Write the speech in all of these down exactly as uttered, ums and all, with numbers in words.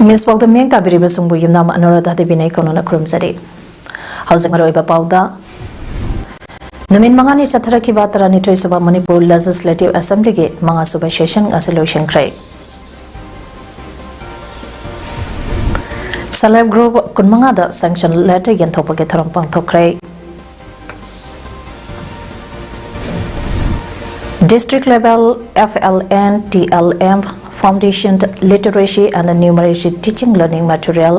ꯃꯤꯁ ꯄꯥꯎꯗ ꯃꯤꯌꯦꯡ ꯇꯥꯕꯤꯔꯤꯕꯁꯤꯡꯕꯨ ꯌꯨꯝꯅꯥꯝ ꯑꯅꯨꯔꯥꯙꯥ ꯗꯦꯕꯤꯅ ꯏꯀꯣꯟꯅꯅ ꯈꯨꯔꯨꯝꯖꯔꯤ꯫ ꯍꯧꯖꯤꯛ ꯃꯔꯨꯑꯣꯏꯕ ꯄꯥꯎꯗ, ꯅꯨꯃꯤꯠ ꯃꯉꯥꯅꯤ ꯆꯠꯊꯔꯛꯈꯤꯕ ꯇꯔꯥꯅꯤꯊꯣꯏ ꯁꯨꯕ ꯃꯅꯤꯄꯨꯔ ꯂꯦꯖꯤꯁꯂꯦꯇꯤꯚ ꯑꯦꯁꯦꯝꯕ꯭ꯂꯤꯒꯤ ꯃꯉꯥ ꯁꯨꯕ ꯁꯦꯁꯟ ꯉꯁꯤ ꯂꯣꯏꯁꯤꯟꯈ꯭ꯔꯦ꯫ ꯁꯦꯜꯐ ꯍꯦꯜꯞ ꯒ꯭ꯔꯨꯞ ꯀꯨꯟꯃꯉꯥꯗ ꯁꯦꯡꯁꯟ ꯂꯦꯇꯔ ꯌꯦꯟꯊꯣꯛꯄꯒꯤ ꯊꯧꯔꯝ ꯄꯥꯡꯊꯣꯛꯈ꯭ꯔꯦ꯫ District level F L N T L M Foundation Literacy and Numeracy Teaching Learning Material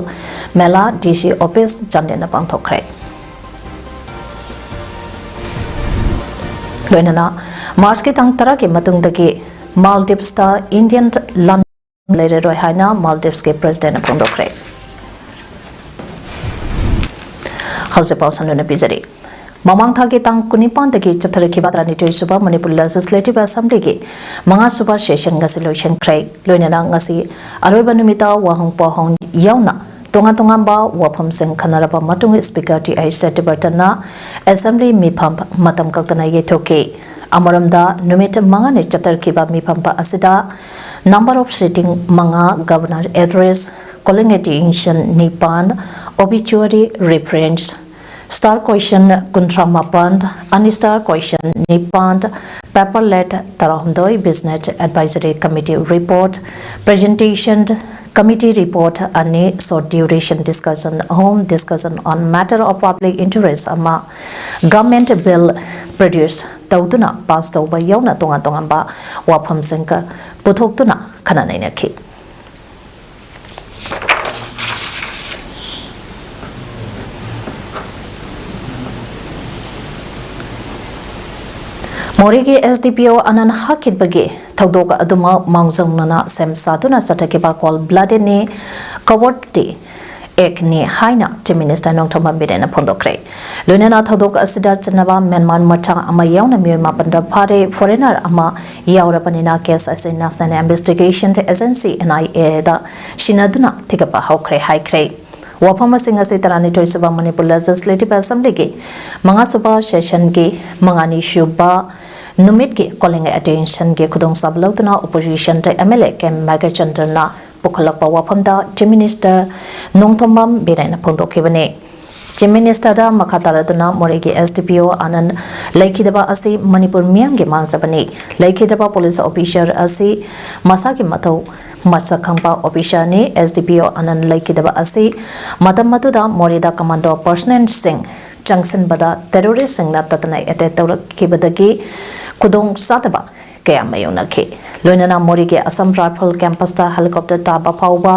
ꯃꯦꯂꯥ D C office ꯆꯥꯟꯗꯦꯜꯗ ꯄꯥꯡꯊꯣꯛꯈ꯭ꯔꯦ꯫ ꯂꯣꯏꯅꯅ ꯃꯥꯔꯆꯀꯤ ꯇꯥꯡ ꯇꯔꯥꯒꯤ ꯃꯇꯨꯡꯗꯒꯤ ꯃꯥꯜꯗꯤꯞꯁꯇ ꯏꯟꯗꯤꯌꯟ ꯂꯥꯟ ꯂꯩꯔꯔꯣꯏ ꯍꯥꯏꯅ ꯃꯥꯜꯗꯤꯞꯁꯀꯤ ꯄ꯭ꯔꯦꯁꯤꯗꯦꯟꯠꯅ ꯐꯣꯡꯗꯣꯛꯈ꯭ꯔꯦ꯫ ꯍꯧꯖꯤꯛ ꯄꯥꯎ ꯁꯟꯗꯨꯅ ꯄꯤꯖꯔꯤ꯫ ꯃꯃꯥꯡ ꯊꯥꯒꯤ ꯇꯥꯡ ꯀꯨꯟꯅꯤꯄꯥꯟꯗꯒꯤ ꯆꯠꯊꯔꯛꯈꯤꯕ ꯇꯔꯥꯅꯤꯊꯣꯏ ꯁꯨꯕ ꯃꯅꯤꯄꯨꯔ ꯂꯦꯖꯤꯁꯂꯦꯇꯤꯚ ꯑꯦꯁꯦꯝꯕ꯭ꯂꯤꯒꯤ ꯃꯉꯥ ꯁꯨꯕ ꯁꯦꯁꯟ ꯉꯁꯤ ꯂꯣꯏꯁꯤꯟꯈ꯭ꯔꯦ꯫ ꯂꯣꯏꯅꯅ ꯉꯁꯤ ꯑꯔꯣꯏꯕ ꯅꯨꯃꯤꯠꯇ ꯋꯥꯍꯪ ꯄꯥꯎꯍꯪ ꯌꯥꯎꯅ ꯇꯣꯉꯥꯟ ꯇꯣꯉꯥꯟꯕ ꯋꯥꯐꯝꯁꯤꯡ ꯈꯟꯅꯔꯕ ꯃꯇꯨꯡ ꯁ꯭ꯄꯤꯀꯔ ꯇꯤ ꯑꯥꯏ ꯁꯇ꯭ꯌꯕ꯭ꯔꯇꯅ ꯑꯦꯁꯦꯝꯕ꯭ꯂꯤ ꯃꯤꯐꯝ ꯃꯇꯝ ꯀꯛꯇꯅ ꯌꯩꯊꯣꯛꯈꯤ꯫ ꯑꯃꯔꯣꯝꯗ ꯅꯨꯃꯤꯠ ꯃꯉꯥꯅꯤ ꯆꯠꯊꯔꯛꯈꯤꯕ ꯃꯤꯐꯝ ꯑꯁꯤꯗ number of sitting ꯃꯉꯥ, governor address, calling attention ꯅꯤꯄꯥꯟ, obituary reference, star question ꯀꯨꯟꯊ꯭ꯔꯥ ꯃꯥꯄꯟ, unstar question ꯅꯤꯄꯥꯟ, paperless ꯇꯔꯥꯍꯨꯝꯗꯣꯏ, business advisory committee report, presentation, committee report ꯑꯅꯤ, short duration discussion ꯑꯍꯨꯝ, discussion on matter of public interest ꯑꯃ, government bill produce ꯇꯧꯗꯨꯅ pass ꯇꯧꯕ ꯌꯥꯎꯅ ꯇꯣꯉꯥꯟ ꯇꯣꯉꯥꯟꯕ ꯋꯥꯐꯝꯁꯤꯡ ꯄꯨꯊꯣꯛꯇꯨꯅ ꯈꯟꯅ ꯅꯩꯅꯈꯤ꯫ ꯃꯣꯔꯦꯒꯤ S D P O ꯑꯅꯟ ꯍꯥꯠꯈꯤꯕꯒꯤ ꯊꯧꯗꯣꯛ ꯑꯗꯨꯃꯛ ꯃꯥꯡꯖꯧꯅꯅ ꯁꯦꯝ ꯁꯥꯗꯨꯅ ꯆꯠꯊꯈꯤꯕ cold blooded ꯅꯤ, cowardly act ꯅꯤ ꯍꯥꯏꯅ Chief Minister ꯅꯣꯡꯊꯣꯝꯕꯝ ꯕꯤꯔꯦꯟꯅ ꯐꯣꯡꯗꯣꯛꯈ꯭ꯔꯦ꯫ ꯂꯣꯏꯅꯅ ꯊꯧꯗꯣꯛ ꯑꯁꯤꯗ ꯆꯤꯡꯅꯕ ꯃ꯭ꯌꯥꯟꯃꯥꯔ ꯃꯆꯥ ꯑꯃ ꯌꯥꯎꯅ ꯃꯤꯑꯣꯏ ꯃꯥꯄꯟꯗ ꯐꯥꯔꯦ꯫ Foreigner ꯑꯃ ꯌꯥꯎꯔꯕꯅꯤꯅ case ꯑꯁꯤ National Investigation Agency, N I A ꯗ ꯁꯤꯟꯅꯗꯨꯅ ꯊꯤꯒꯠꯄ ꯍꯧꯈ꯭ꯔꯦ ꯍꯥꯏꯈ꯭ꯔꯦ꯫ ꯋꯥꯐꯝ ꯑꯁꯤꯡ ꯑꯁꯤ ꯇꯔꯥꯅꯤꯊꯣꯏ ꯁꯨꯕ ꯃꯅꯤꯄꯨꯔ Legislative Assembly ꯒꯤ ꯃꯉꯥ ꯁꯨꯕ session ꯒꯤ ꯃꯉꯥꯅꯤ ꯁꯨꯕ ꯅꯨꯃꯤꯠꯀꯤ calling attention ꯒꯤ ꯈꯨꯗꯣꯡꯆꯥꯕ ꯂꯧꯗꯨꯅ opposition the M L A camp ꯃꯦꯘꯆꯟꯗ꯭ꯔꯅ ꯄꯨꯈꯠꯂꯛꯄ ꯋꯥꯐꯝꯗ Chief Minister Nongthombam ꯕꯤꯔꯦꯟꯅ ꯐꯣꯡꯗꯣꯛꯈꯤꯕꯅꯤ꯫ Chief Minister ꯗ ꯃꯈꯥ ꯇꯥꯔꯗꯨꯅ ꯃꯣꯔꯦꯒꯤ S D P O ꯑꯅꯟ ꯂꯩꯈꯤꯗꯕ ꯑꯁꯤ ꯃꯅꯤꯄꯨꯔ ꯃꯤꯌꯥꯝꯒꯤ ꯃꯥꯡꯖꯕꯅꯤ꯫ ꯂꯩꯈꯤꯗꯕ police officer ꯑꯁꯤ ꯃꯁꯥꯒꯤ ꯃꯊꯧ ꯃꯁꯛ ꯈꯪꯕ officer ꯅꯤ꯫ S D P O ꯑꯅꯟ ꯂꯩꯈꯤꯗꯕ ꯑꯁꯤ ꯃꯇꯝ ꯑꯗꯨꯗ ꯃꯣꯔꯦꯗ commando personnel ꯁꯤꯡ ꯆꯪꯁꯤꯟꯕꯗ terrorist ꯁꯤꯡꯅ ꯇꯠꯇꯅ attack ꯇꯧꯔꯛꯈꯤꯕꯗꯒꯤ ꯈꯨꯗꯣꯡ ꯆꯥꯗꯕ ꯀꯌꯥ ꯃꯥꯌꯣꯛꯅꯈꯤ꯫ ꯂꯣꯏꯅꯅ ꯃꯣꯔꯦꯒꯤ Assam Rifle campus ꯇ helicopter ꯇꯥꯕ ꯐꯥꯎꯕ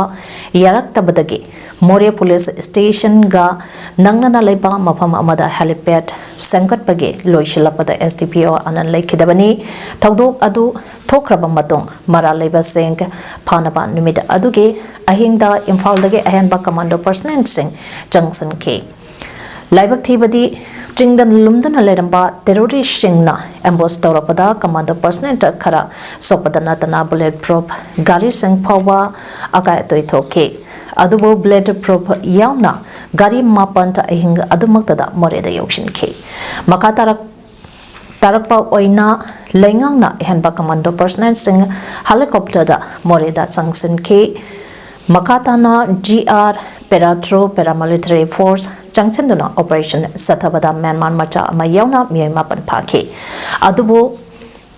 ꯌꯥꯔꯛꯇꯕꯗꯒꯤ ꯃꯣꯔꯦ police station ꯒ ꯅꯛꯅꯅ ꯂꯩꯕ ꯃꯐꯝ ꯑꯃꯗ helipad ꯁꯦꯝꯒꯠꯄꯒꯤ ꯂꯣꯏꯁꯤꯜꯂꯛꯄꯗ S D P O ꯑꯅꯟ ꯂꯩꯈꯤꯗꯕꯅꯤ꯫ ꯊꯧꯗꯣꯛ ꯑꯗꯨ ꯊꯣꯛꯈ꯭ꯔꯕ ꯃꯇꯨꯡ ꯃꯔꯥꯜ ꯂꯩꯕꯁꯤꯡ ꯐꯥꯅꯕ ꯅꯨꯃꯤꯠ ꯑꯗꯨꯒꯤ ꯑꯍꯤꯡꯗ ꯏꯝꯐꯥꯜꯗꯒꯤ ꯑꯍꯦꯟꯕ commando personnel ꯁꯤꯡ ꯆꯪꯁꯤꯟꯈꯤ꯫ ꯂꯥꯏꯕꯛ ꯊꯤꯕꯗꯤ, ꯆꯤꯡꯗ ꯂꯨꯝꯗꯨꯅ ꯂꯩꯔꯝꯕ terrorist ꯁꯤꯡꯅ ambush ꯇꯧꯔꯛꯄꯗ commando personnel ꯈꯔ ꯁꯣꯛꯄꯗ ꯅꯠꯇꯅ bullet proof ꯒꯥꯔꯤꯁꯤꯡ ꯐꯥꯎꯕ ꯑꯀꯥꯏ ꯑꯇꯣꯏ ꯊꯣꯛꯈꯤ꯫ ꯑꯗꯨꯕꯨ bullet proof ꯌꯥꯎꯅ ꯒꯥꯔꯤ ꯃꯥꯄꯟ ꯑꯍꯤꯡ ꯑꯗꯨꯃꯛꯇꯗ ꯃꯣꯔꯦꯗ ꯌꯧꯁꯤꯟꯈꯤ꯫ ꯃꯈꯥ ꯇꯥꯔꯛ-, ꯇꯥꯔꯛꯄ ꯑꯣꯏꯅ ꯂꯩꯉꯥꯛꯅ ꯑꯍꯦꯟꯕ commando personnel ꯁꯤꯡ helicopter ꯗ ꯃꯣꯔꯦꯗ ꯆꯪꯁꯤꯟꯈꯤ꯫ ꯃꯈꯥ ꯇꯥꯅ G R, Paratro, Paramilitary Force ꯆꯪꯁꯤꯟꯗꯨꯅ operation ꯆꯠꯊꯕꯗ ꯃ꯭ꯌꯥꯟꯃꯥꯔ ꯃꯆꯥ ꯑꯃ ꯌꯥꯎꯅ ꯃꯤꯑꯣꯏ ꯃꯥꯄꯟ ꯐꯥꯈꯤ꯫ ꯑꯗꯨꯕꯨ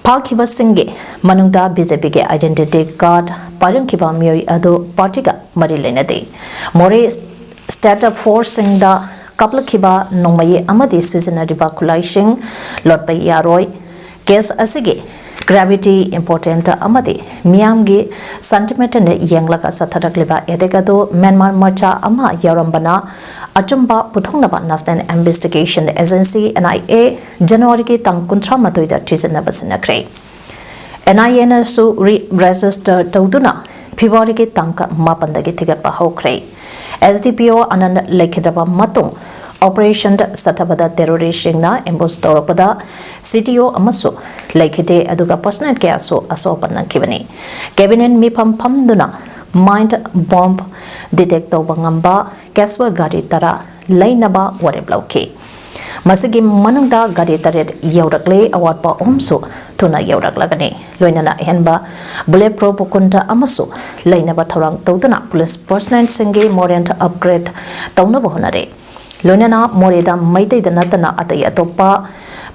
ꯐꯥꯈꯤꯕꯁꯤꯡꯒꯤ ꯃꯅꯨꯡꯗ B J P ꯒꯤ identity card ꯄꯥꯏꯔꯝꯈꯤꯕ ꯃꯤꯑꯣꯏ ꯑꯗꯨ party ꯒ ꯃꯔꯤ ꯂꯩꯅꯗꯦ꯫ ꯃꯣꯔꯦ state force ꯁꯤꯡꯗ ꯀꯥꯞꯂꯛꯈꯤꯕ ꯅꯣꯡꯃꯩ ꯑꯃꯗꯤ ꯁꯤꯖꯤꯟꯅꯔꯤꯕ ꯈꯨꯠꯂꯥꯏꯁꯤꯡ ꯂꯣꯠꯄ ꯌꯥꯔꯣꯏ꯫ Case ꯑꯁꯤꯒꯤ gravity, important ꯑꯃꯗꯤ ꯃꯤꯌꯥꯝꯒꯤ sentiment ꯅ ꯌꯦꯡꯂꯒ ꯆꯠꯊꯔꯛꯂꯤꯕ attack ꯑꯗꯨ ꯃ꯭ꯌꯥꯟꯃꯥꯔ ꯃꯆꯥ ꯑꯃ ꯌꯥꯎꯔꯝꯕꯅ ꯑꯆꯨꯝꯕ ꯄꯨꯊꯣꯛꯅꯕ National Investigation Agency, N I A, January ꯒꯤ ꯇꯥꯡ ꯀꯨꯟꯊ꯭ꯔꯥ ꯃꯥꯊꯣꯏꯗ ꯊꯤꯖꯤꯟꯅꯕ ꯁꯤꯟꯅꯈ꯭ꯔꯦ꯫ N I A ꯅꯁꯨ re-, register ꯇꯧꯗꯨꯅ February ꯒꯤ ꯇꯥꯡ ꯃꯥꯄꯟꯗꯒꯤ ꯊꯤꯒꯠꯄ ꯍꯧꯈ꯭ꯔꯦ꯫ S D P O ꯑꯅꯟ ꯂꯩꯈꯤꯗ꯭ꯔꯕ ꯃꯇꯨꯡ operation ꯆꯠꯊꯕꯗ terrorist ꯁꯤꯡꯅ ambush ꯇꯧꯔꯛꯄꯗ C T O ꯑꯃꯁꯨ ꯂꯩꯈꯤꯗꯦ, ꯑꯗꯨꯒ personnel ꯀꯌꯥꯁꯨ ꯑꯁꯣꯛ ꯑꯄꯟ ꯅꯪꯈꯤꯕꯅꯤ꯫ Cabinet ꯃꯤꯐꯝ ꯐꯝꯗꯨꯅ mine bomb detect ꯇꯧꯕ ꯉꯝꯕ casual ꯒꯥꯔꯤ ꯇꯔꯥ ꯂꯩꯅꯕ ꯋꯥꯔꯦꯞ ꯂꯧꯈꯤ꯫ ꯃꯁꯤꯒꯤ ꯃꯅꯨꯡꯗ ꯒꯥꯔꯤ ꯇꯔꯦꯠ ꯌꯧꯔꯛꯂꯦ, ꯑꯋꯥꯠꯄ ꯑꯍꯨꯝꯁꯨ ꯊꯨꯅ ꯌꯧꯔꯛꯂꯒꯅꯤ꯫ ꯂꯣꯏꯅꯅ ꯑꯍꯦꯟꯕ bullet proof ꯀꯨꯟꯊ꯭ꯔꯥ ꯑꯃꯁꯨ ꯂꯩꯅꯕ ꯊꯧꯔꯥꯡ ꯇꯧꯗꯨꯅ police personnelꯁꯤꯡꯒꯤ morale upgrade ꯇꯧꯅꯕ ꯍꯣꯠꯅꯔꯤ꯫ ꯂꯣꯏꯅꯅ ꯃꯣꯔꯦꯗ ꯃꯩꯇꯩꯗ ꯅꯠꯇꯅ ꯑꯇꯩ ꯑꯇꯣꯞꯄ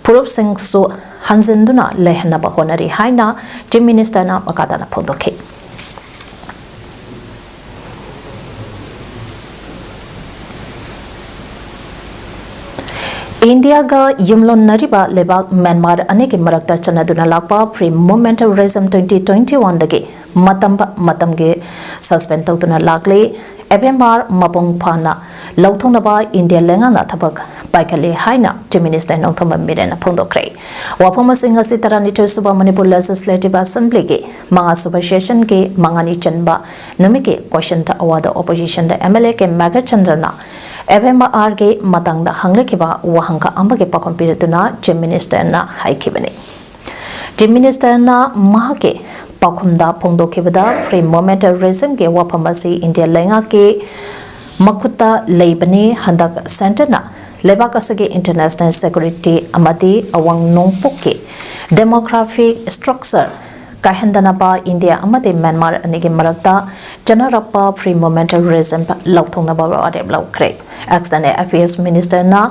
ꯐꯨꯔꯨꯞꯁꯤꯡꯁꯨ ꯍꯟꯖꯤꯟꯗꯨꯅ ꯂꯩꯍꯟꯅꯕ ꯍꯣꯠꯅꯔꯤ ꯍꯥꯏꯅ Chief Ministerꯅ ꯃꯈꯥ ꯇꯥꯅ ꯐꯣꯡꯗꯣꯛꯈꯤ꯫ ꯏꯟꯗꯤꯌꯥꯒ ꯌꯨꯝꯂꯣꯟꯅꯔꯤꯕ ꯂꯩꯕꯥꯛ ꯃ꯭ꯌꯥꯟꯃꯥꯔ ꯑꯅꯤꯒꯤ ꯃꯔꯛꯇ ꯆꯠꯅꯗꯨꯅ ꯂꯥꯛꯄ Free Movement Regime twenty twenty-oneꯗꯒꯤ ꯃꯇꯝ ꯃꯇꯝꯒꯤ suspend ꯇꯧꯗꯨꯅ ꯂꯥꯛꯂꯤ꯫ FMR ꯃꯄꯨꯡ ꯐꯥꯅ ꯂꯧꯊꯣꯛꯅꯕ ꯏꯟꯗꯤꯌꯥ ꯂꯩꯉꯥꯛꯅ ꯊꯕꯛ ꯄꯥꯏꯈꯠꯂꯤ ꯍꯥꯏꯅ Chief Minister ꯅꯣꯡꯊꯣꯝꯕꯝ ꯕꯤꯔꯦꯟꯅ ꯐꯣꯡꯗꯣꯛꯈ꯭ꯔꯦ꯫ ꯋꯥꯐꯝ ꯑꯁꯤ ꯉꯁꯤ ꯇꯔꯥꯅꯤꯊꯣꯏ ꯁꯨꯕ ꯃꯅꯤꯄꯨꯔ Legislative Assemblyꯒꯤ ꯃꯉꯥ ꯁꯨꯕ sessionꯒꯤ ꯃꯉꯥꯅꯤ ꯆꯟꯕ ꯅꯨꯃꯤꯠꯀꯤ question hourꯗ oppositionꯗ MLA ꯀꯦ ꯃꯦꯘꯆꯟꯗ꯭ꯔꯅ FMRꯒꯤ ꯃꯇꯥꯡꯗ ꯍꯪꯂꯛꯈꯤꯕ ꯋꯥꯍꯪ ꯈꯔ ꯑꯃꯒꯤ ꯄꯥꯎꯈꯨꯝ ꯄꯤꯔꯗꯨꯅ Chief Ministerꯅ ꯍꯥꯏꯈꯤꯕꯅꯤ꯫ Chief Ministerꯅ ꯃꯍꯥꯛꯀꯤ ꯄꯥꯎꯈꯨꯝꯗ ꯐꯣꯡꯗꯣꯛꯈꯤꯕꯗ, Free Movement Regimeꯒꯤ ꯋꯥꯐꯝ ꯑꯁꯤ ꯏꯟꯗꯤꯌꯥ ꯂꯩꯉꯥꯛꯀꯤ ꯃꯈꯨꯠꯇ ꯂꯩꯕꯅꯤ꯫ ꯍꯟꯗꯛ centreꯅ ꯂꯩꯕꯥꯛ ꯑꯁꯤꯒꯤ international security ꯑꯃꯗꯤ ꯑꯋꯥꯡ ꯅꯣꯡꯄꯣꯛꯀꯤ demographic structure ꯀꯥꯏꯍꯟꯗꯅꯕ ꯏꯟꯗꯤꯌꯥ ꯑꯃꯗꯤ ꯃ꯭ꯌꯥꯟꯃꯥꯔ ꯑꯅꯤꯒꯤ ꯃꯔꯛꯇ ꯆꯠꯅꯔꯛꯄ Free Movement Regime ꯂꯧꯊꯣꯛꯅꯕ ꯋꯥꯔꯦꯞ ꯂꯧꯈ꯭ꯔꯦ꯫ External Affairs Ministerꯅ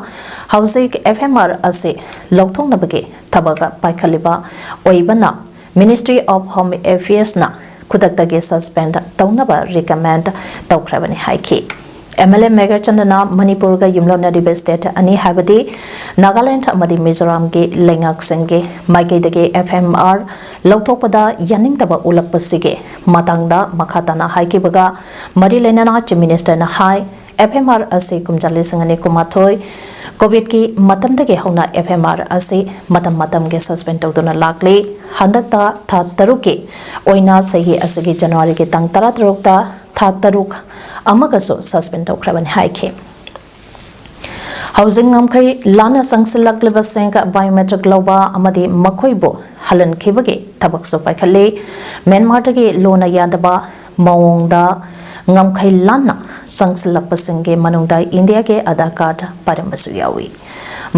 ꯍꯧꯖꯤꯛ FMR ꯑꯁꯤ ꯂꯧꯊꯣꯛꯅꯕꯒꯤ ꯊꯕꯛ ꯄꯥꯏꯈꯠꯂꯤꯕ ꯑꯣꯏꯕꯅ, Ministry of Home Affairsꯅ ꯈꯨꯗꯛꯇꯒꯤ suspend ꯇꯧꯅꯕ recommend ꯇꯧꯈ꯭ꯔꯕꯅꯤ ꯍꯥꯏꯈꯤ꯫ MLA ꯃꯦꯘꯆꯟꯗ꯭ꯔꯅ ꯃꯅꯤꯄꯨꯔꯒ ꯌꯨꯝꯂꯣꯟꯅꯔꯤꯕ state ꯑꯅꯤ, ꯍꯥꯏꯕꯗꯤ ꯅꯥꯒꯥꯂꯦꯟꯗ ꯑꯃꯗꯤ ꯃꯤꯖꯣꯔꯥꯝꯒꯤ ꯂꯩꯉꯥꯛꯁꯤꯡꯒꯤ ꯃꯥꯏꯀꯩꯗꯒꯤ FMR ꯂꯧꯊꯣꯛꯄꯗ ꯌꯥꯅꯤꯡꯗꯕ ꯎꯠꯂꯛꯄꯁꯤꯒꯤ ꯃꯇꯥꯡꯗ ꯃꯈꯥ ꯇꯥꯅ ꯍꯥꯏꯈꯤꯕꯒ ꯃꯔꯤ ꯂꯩꯅꯅ Chief Ministerꯅ ꯍꯥꯏ, FMR ꯑꯁꯤ ꯀꯨꯝꯖꯥ ꯂꯤꯁꯤꯡ ꯑꯅꯤ ꯀꯨꯟꯃꯥꯊꯣꯏ COVIDꯀꯤ ꯃꯇꯝꯗꯒꯤ ꯍꯧꯅ FMR ꯑꯁꯤ ꯃꯇꯝ ꯃꯇꯝꯒꯤ suspend ꯇꯧꯗꯨꯅ ꯂꯥꯛꯂꯤ꯫ ꯍꯟꯗꯛꯇ ꯊꯥ ꯇꯔꯨꯛꯀꯤ ꯑꯣꯏꯅ ꯆꯍꯤ ꯑꯁꯤꯒꯤ Januaryꯒꯤ ꯇꯥꯡ ꯇꯔꯥꯇꯔꯨꯛꯇ ꯊꯥ ꯇꯔꯨꯛ ꯑꯃꯒꯁꯨ suspend ꯇꯧꯈ꯭ꯔꯕꯅꯤ ꯍꯥꯏꯈꯤ꯫ ꯍꯧꯖꯤꯛ ꯉꯝꯈꯩ ꯂꯥꯟꯅ ꯆꯪꯁꯤꯜꯂꯛꯂꯤꯕꯁꯤꯡ biometric ꯂꯧꯕ ꯑꯃꯗꯤ ꯃꯈꯣꯏꯕꯨ ꯍꯜꯍꯟꯈꯤꯕꯒꯤ ꯊꯕꯛꯁꯨ ꯄꯥꯏꯈꯠꯂꯤ꯫ ꯃ꯭ꯌꯥꯟꯃꯥꯔꯗꯒꯤ ꯂꯣꯟꯅ ꯌꯥꯗꯕ ꯃꯑꯣꯡꯗ ꯉꯝꯈꯩ ꯂꯥꯟꯅ ꯆꯪꯁꯤꯜꯂꯛꯄꯁꯤꯡꯒꯤ ꯃꯅꯨꯡꯗ ꯏꯟꯗꯤꯌꯥꯒꯤ ꯑꯙꯥꯔ ꯀꯥꯔꯗ ꯄꯥꯏꯔꯝꯕꯁꯨ ꯌꯥꯎꯏ꯫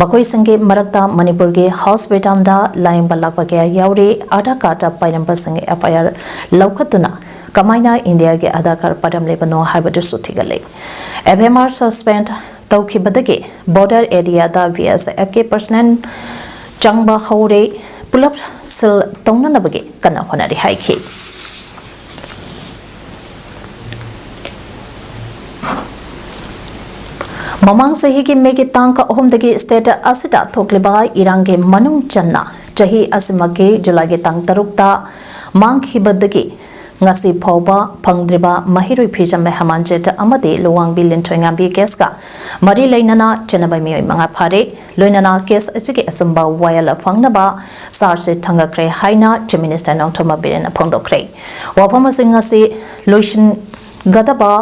ꯃꯈꯣꯏꯁꯤꯡꯒꯤ ꯃꯔꯛꯇ ꯃꯅꯤꯄꯨꯔꯒꯤ ꯍꯣꯁꯄꯤꯇꯥꯜꯗ ꯂꯥꯌꯦꯡꯕ ꯂꯥꯛꯄ ꯀꯌꯥ ꯌꯥꯎꯔꯤ꯫ ꯑꯙꯥꯔ ꯀꯥꯔꯗ ꯄꯥꯏꯔꯝꯕꯁꯤꯡ ꯑꯦꯐ ꯑꯥꯏ ꯑꯥꯔ ꯂꯧꯈꯠꯇꯨꯅ ꯀꯃꯥꯏꯅ ꯏꯟꯗꯤꯌꯥꯒꯤ ꯑꯙꯥꯔ ꯀꯥꯔꯗ ꯄꯥꯏꯔꯝꯂꯤꯕꯅꯣ ꯍꯥꯏꯕꯗꯨꯁꯨ ꯊꯤꯒꯠꯂꯤ꯫ F M R suspend ꯇꯧꯈꯤꯕꯗꯒꯤ border ꯑꯦꯔꯤꯌꯥꯗ ꯕꯤ ꯑꯦꯁ ꯑꯦꯐꯀꯤ ꯄꯔꯁꯅꯦꯜ ꯆꯪꯕ ꯍꯧꯔꯦ꯫ ꯄꯨꯂꯞ ꯁꯤꯜ ꯇꯧꯅꯅꯕꯒꯤ ꯀꯟꯅ ꯍꯣꯠꯅꯔꯤ ꯍꯥꯏꯈꯤ꯫ ꯃꯃꯥꯡ ꯆꯍꯤꯒꯤ ꯃꯦꯒꯤ ꯇꯥꯡ ꯑꯍꯨꯝꯗꯒꯤ ꯁ꯭ꯇꯦꯠ ꯑꯁꯤꯗ ꯊꯣꯛꯂꯤꯕ ꯏꯔꯥꯡꯒꯤ ꯃꯅꯨꯡ ꯆꯟꯅ ꯆꯍꯤ ꯑꯁꯤꯃꯛꯀꯤ ꯖꯨꯂꯥꯏꯒꯤ ꯇꯥꯡ ꯇꯔꯨꯛꯇ ꯃꯥꯡꯈꯤꯕꯗꯒꯤ ꯉꯁꯤ ꯐꯥꯎꯕ ꯐꯪꯗ꯭ꯔꯤꯕ ꯃꯍꯩꯔꯣꯏ ꯐꯤꯖꯝ ꯍꯦꯃꯥꯟꯖꯤꯠ ꯑꯃꯗꯤ ꯂꯨꯋꯥꯡꯕꯤ ꯂꯤꯟꯊꯣꯏꯉꯥꯝꯕꯤ ꯀꯦꯁꯀ ꯃꯔꯤ ꯂꯩꯅꯅ ꯆꯦꯟꯅꯕ ꯃꯤꯑꯣꯏ ꯃꯉꯥ ꯐꯥꯔꯦ꯫ ꯂꯣꯏꯅꯅ ꯀꯦꯁ ꯑꯁꯤꯒꯤ ꯑꯆꯨꯝꯕ ꯋꯥꯌꯦꯜ ꯐꯪꯅꯕ ꯆꯥꯔꯖ ꯁꯤꯠ ꯊꯥꯡꯒꯠꯈ꯭ꯔꯦ ꯍꯥꯏꯅ ꯆꯤꯐ ꯃꯤꯅꯤꯁꯇꯔ ꯅꯣꯡꯊꯣꯝꯕꯝ ꯕꯤꯔꯦꯟꯅ ꯐꯣꯡꯗꯣꯛꯈ꯭ꯔꯦ꯫ ꯋꯥꯐꯝ ꯑꯁꯤꯡ ꯑꯁꯤ ꯂꯣꯏꯁꯤꯟꯒꯗꯕ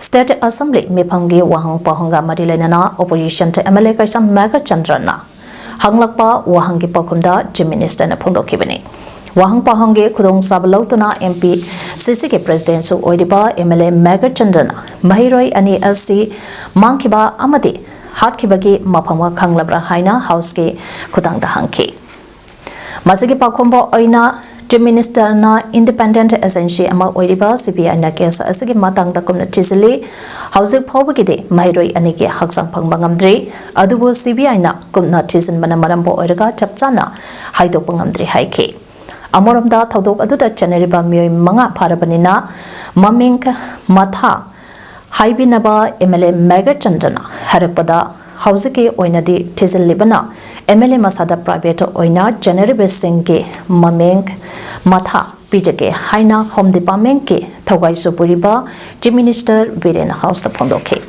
ꯁ꯭ꯇꯦꯠ ꯑꯦꯁꯦꯝꯕ꯭ꯂꯤ ꯃꯤꯐꯝꯒꯤ ꯋꯥꯍꯪ ꯄꯥꯎꯍꯪꯒ ꯃꯔꯤ ꯂꯩꯅꯅ opposition M L A Keisham ꯃꯦꯘꯆꯟꯗ꯭ꯔꯅ ꯍꯪꯂꯛꯄ ꯋꯥꯍꯪꯒꯤ ꯄꯥꯎꯈꯨꯝꯗ ꯆꯤꯐ ꯃꯤꯅꯤꯁꯇꯔꯅ ꯐꯣꯡꯗꯣꯛꯈꯤꯕꯅꯤ꯫ ꯋꯥꯍꯪ ꯄꯥꯎꯍꯪꯒꯤ ꯈꯨꯗꯣꯡꯆꯥꯕ ꯂꯧꯗꯨꯅ ꯑꯦꯝ ꯄꯤ ꯁꯤ ꯁꯤꯒꯤ ꯄ꯭ꯔꯦꯁꯤꯗꯦꯟꯁꯨ ꯑꯣꯏꯔꯤꯕ ꯑꯦꯝ ꯑꯦꯜ ꯑꯦ ꯃꯦꯘꯆꯟꯗ꯭ꯔꯅ ꯃꯍꯩꯔꯣꯏ ꯑꯅꯤ ꯑꯁꯤ ꯃꯥꯡꯈꯤꯕ ꯑꯃꯗꯤ ꯍꯥꯠꯈꯤꯕꯒꯤ ꯃꯐꯝ ꯈꯪꯂꯕ꯭ꯔꯥ ꯍꯥꯏꯅ ꯍꯥꯎꯁꯀꯤ ꯈꯨꯊꯥꯡꯗ ꯍꯪꯈꯤ꯫ ꯃꯁꯤꯒꯤ ꯄꯥꯎꯈꯨꯝꯕ ꯑꯣꯏꯅ ꯆꯤꯐ ꯃꯤꯅꯤꯁꯇꯔꯅ ꯏꯟꯗꯤꯄꯦꯟꯗꯦꯟꯠ ꯑꯦꯖꯦꯟꯁꯤ ꯑꯃ ꯑꯣꯏꯔꯤꯕ ꯁꯤ ꯕꯤ ꯑꯥꯏꯅ ꯀꯦꯁ ꯑꯁꯤꯒꯤ ꯃꯇꯥꯡꯗ ꯀꯨꯞꯅ ꯊꯤꯖꯤꯜꯂꯤ꯫ ꯍꯧꯖꯤꯛ ꯐꯥꯎꯕꯒꯤꯗꯤ ꯃꯍꯩꯔꯣꯏ ꯑꯅꯤꯒꯤ ꯍꯛꯆꯥꯡ ꯐꯪꯕ ꯉꯝꯗ꯭ꯔꯤ, ꯑꯗꯨꯕꯨ ꯁꯤ ꯕꯤ ꯑꯥꯏꯅ ꯀꯨꯞꯅ ꯊꯤꯖꯤꯟꯕꯅ ꯃꯔꯝ ꯑꯣꯏꯔꯒ ꯆꯞ ꯆꯥꯅ ꯍꯥꯏꯗꯣꯛꯄ ꯉꯝꯗ꯭ꯔꯤ ꯍꯥꯏꯈꯤ꯫ ꯑꯃꯔꯣꯝꯗ ꯊꯧꯗꯣꯛ ꯑꯗꯨꯗ ꯆꯦꯟꯅꯔꯤꯕ ꯃꯤꯑꯣꯏ ꯃꯉꯥ ꯐꯥꯔꯕꯅꯤꯅ ꯃꯃꯤꯡ ꯃꯊꯥ ꯍꯥꯏꯕꯤꯅꯕ ꯑꯦꯝ ꯑꯦꯜ ꯑꯦ ꯃꯦꯘꯆꯟꯗ꯭ꯔꯅ ꯍꯥꯏꯔꯛꯄꯗ, ꯍꯧꯖꯤꯛꯀꯤ ꯑꯣꯏꯅꯗꯤ ꯊꯤꯖꯤꯜꯂꯤꯕꯅ ꯑꯦꯝ ꯑꯦꯜ ꯑꯦ ꯃꯁꯥꯗ ꯄ꯭ꯔꯥꯏꯚꯦꯠ ꯑꯣꯏꯅ ꯆꯦꯟꯅꯔꯤꯕꯁꯤꯡꯒꯤ ꯃꯃꯤꯡ ꯃꯊꯥ ꯄꯤꯖꯒꯦ ꯍꯥꯏꯅ ꯍꯣꯝ ꯗꯤꯄꯥꯔꯠꯃꯦꯟꯠꯀꯤ ꯊꯧꯒꯥꯏꯁꯨ ꯄꯨꯔꯤꯕ ꯆꯤꯐ ꯃꯤꯅꯤꯁꯇꯔ ꯕꯤꯔꯦꯟ ꯍꯥꯎꯁꯇ ꯐꯣꯡꯗꯣꯛꯈꯤ꯫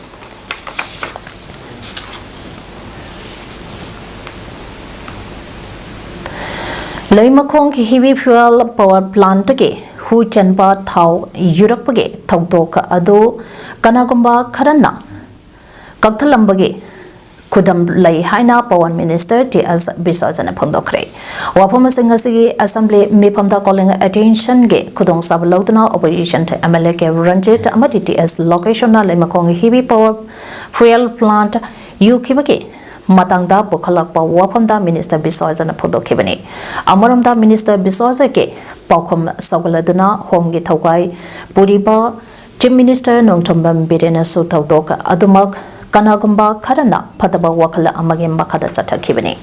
ꯂꯩꯃꯈꯣꯡ ꯍꯤꯕꯤ ꯐ꯭ꯌꯨꯑꯦꯜ ꯄꯥꯋꯔ ꯄ꯭ꯂꯥꯟꯠꯇꯒꯤ ꯍꯨ ꯆꯦꯟꯕ ꯊꯥꯎ ꯌꯨꯔꯛꯄꯒꯤ ꯊꯧꯗꯣꯛ ꯑꯗꯨ ꯀꯅꯥꯒꯨꯝꯕ ꯈꯔꯅ ꯀꯛꯊꯠꯂꯝꯕꯒꯤ ꯈꯨꯗꯝ ꯂꯩ ꯍꯥꯏꯅ ꯄꯥꯋꯔ ꯃꯤꯅꯤꯁꯇꯔ ꯇꯤ ꯑꯦꯁ ꯕꯤꯁ꯭ꯋꯖꯅ ꯐꯣꯡꯗꯣꯛꯈ꯭ꯔꯦ꯫ ꯋꯥꯐꯝꯁꯤꯡ ꯑꯁꯤꯒꯤ Assembly ꯃꯤꯐꯝꯗ calling attentionꯒꯤ ꯈꯨꯗꯣꯡꯆꯥꯕ ꯂꯧꯗꯨꯅ opposition MLA ꯀꯦ ꯔꯟꯖꯤꯠ ꯑꯃꯗꯤ T S ꯂꯣꯀꯦꯁꯣꯟꯅ ꯂꯩꯃꯈꯣꯡ ꯍꯤꯕꯤ power fuel plant ꯌꯨꯈꯤꯕꯒꯤ ꯃꯇꯥꯡꯗ ꯄꯨꯈꯠꯂꯛꯄ ꯋꯥꯐꯝꯗ Minister ꯕꯤꯁꯣꯔꯖꯅ ꯐꯣꯡꯗꯣꯛꯈꯤꯕꯅꯤ꯫ ꯑꯃꯔꯣꯝꯗ Minister ꯕꯤꯁꯣꯔꯖꯒꯤ ꯄꯥꯎꯈꯨꯝ ꯁꯧꯒꯠꯂꯗꯨꯅ ꯍꯣꯝꯒꯤ ꯊꯧꯒꯥꯏ ꯄꯨꯔꯤꯕ Chief Minister ꯅꯣꯡꯊꯣꯝꯕꯝ ꯕꯤꯔꯦꯟꯅꯁꯨ ꯊꯧꯗꯣꯛ ꯑꯗꯨꯃꯛ ꯀꯅꯥꯒꯨꯝꯕ ꯈꯔꯅ ꯐꯠꯇꯕ ꯋꯥꯈꯜ ꯑꯃꯒꯤ ꯃꯈꯥꯗ ꯆꯠꯊꯈꯤꯕꯅꯤ꯫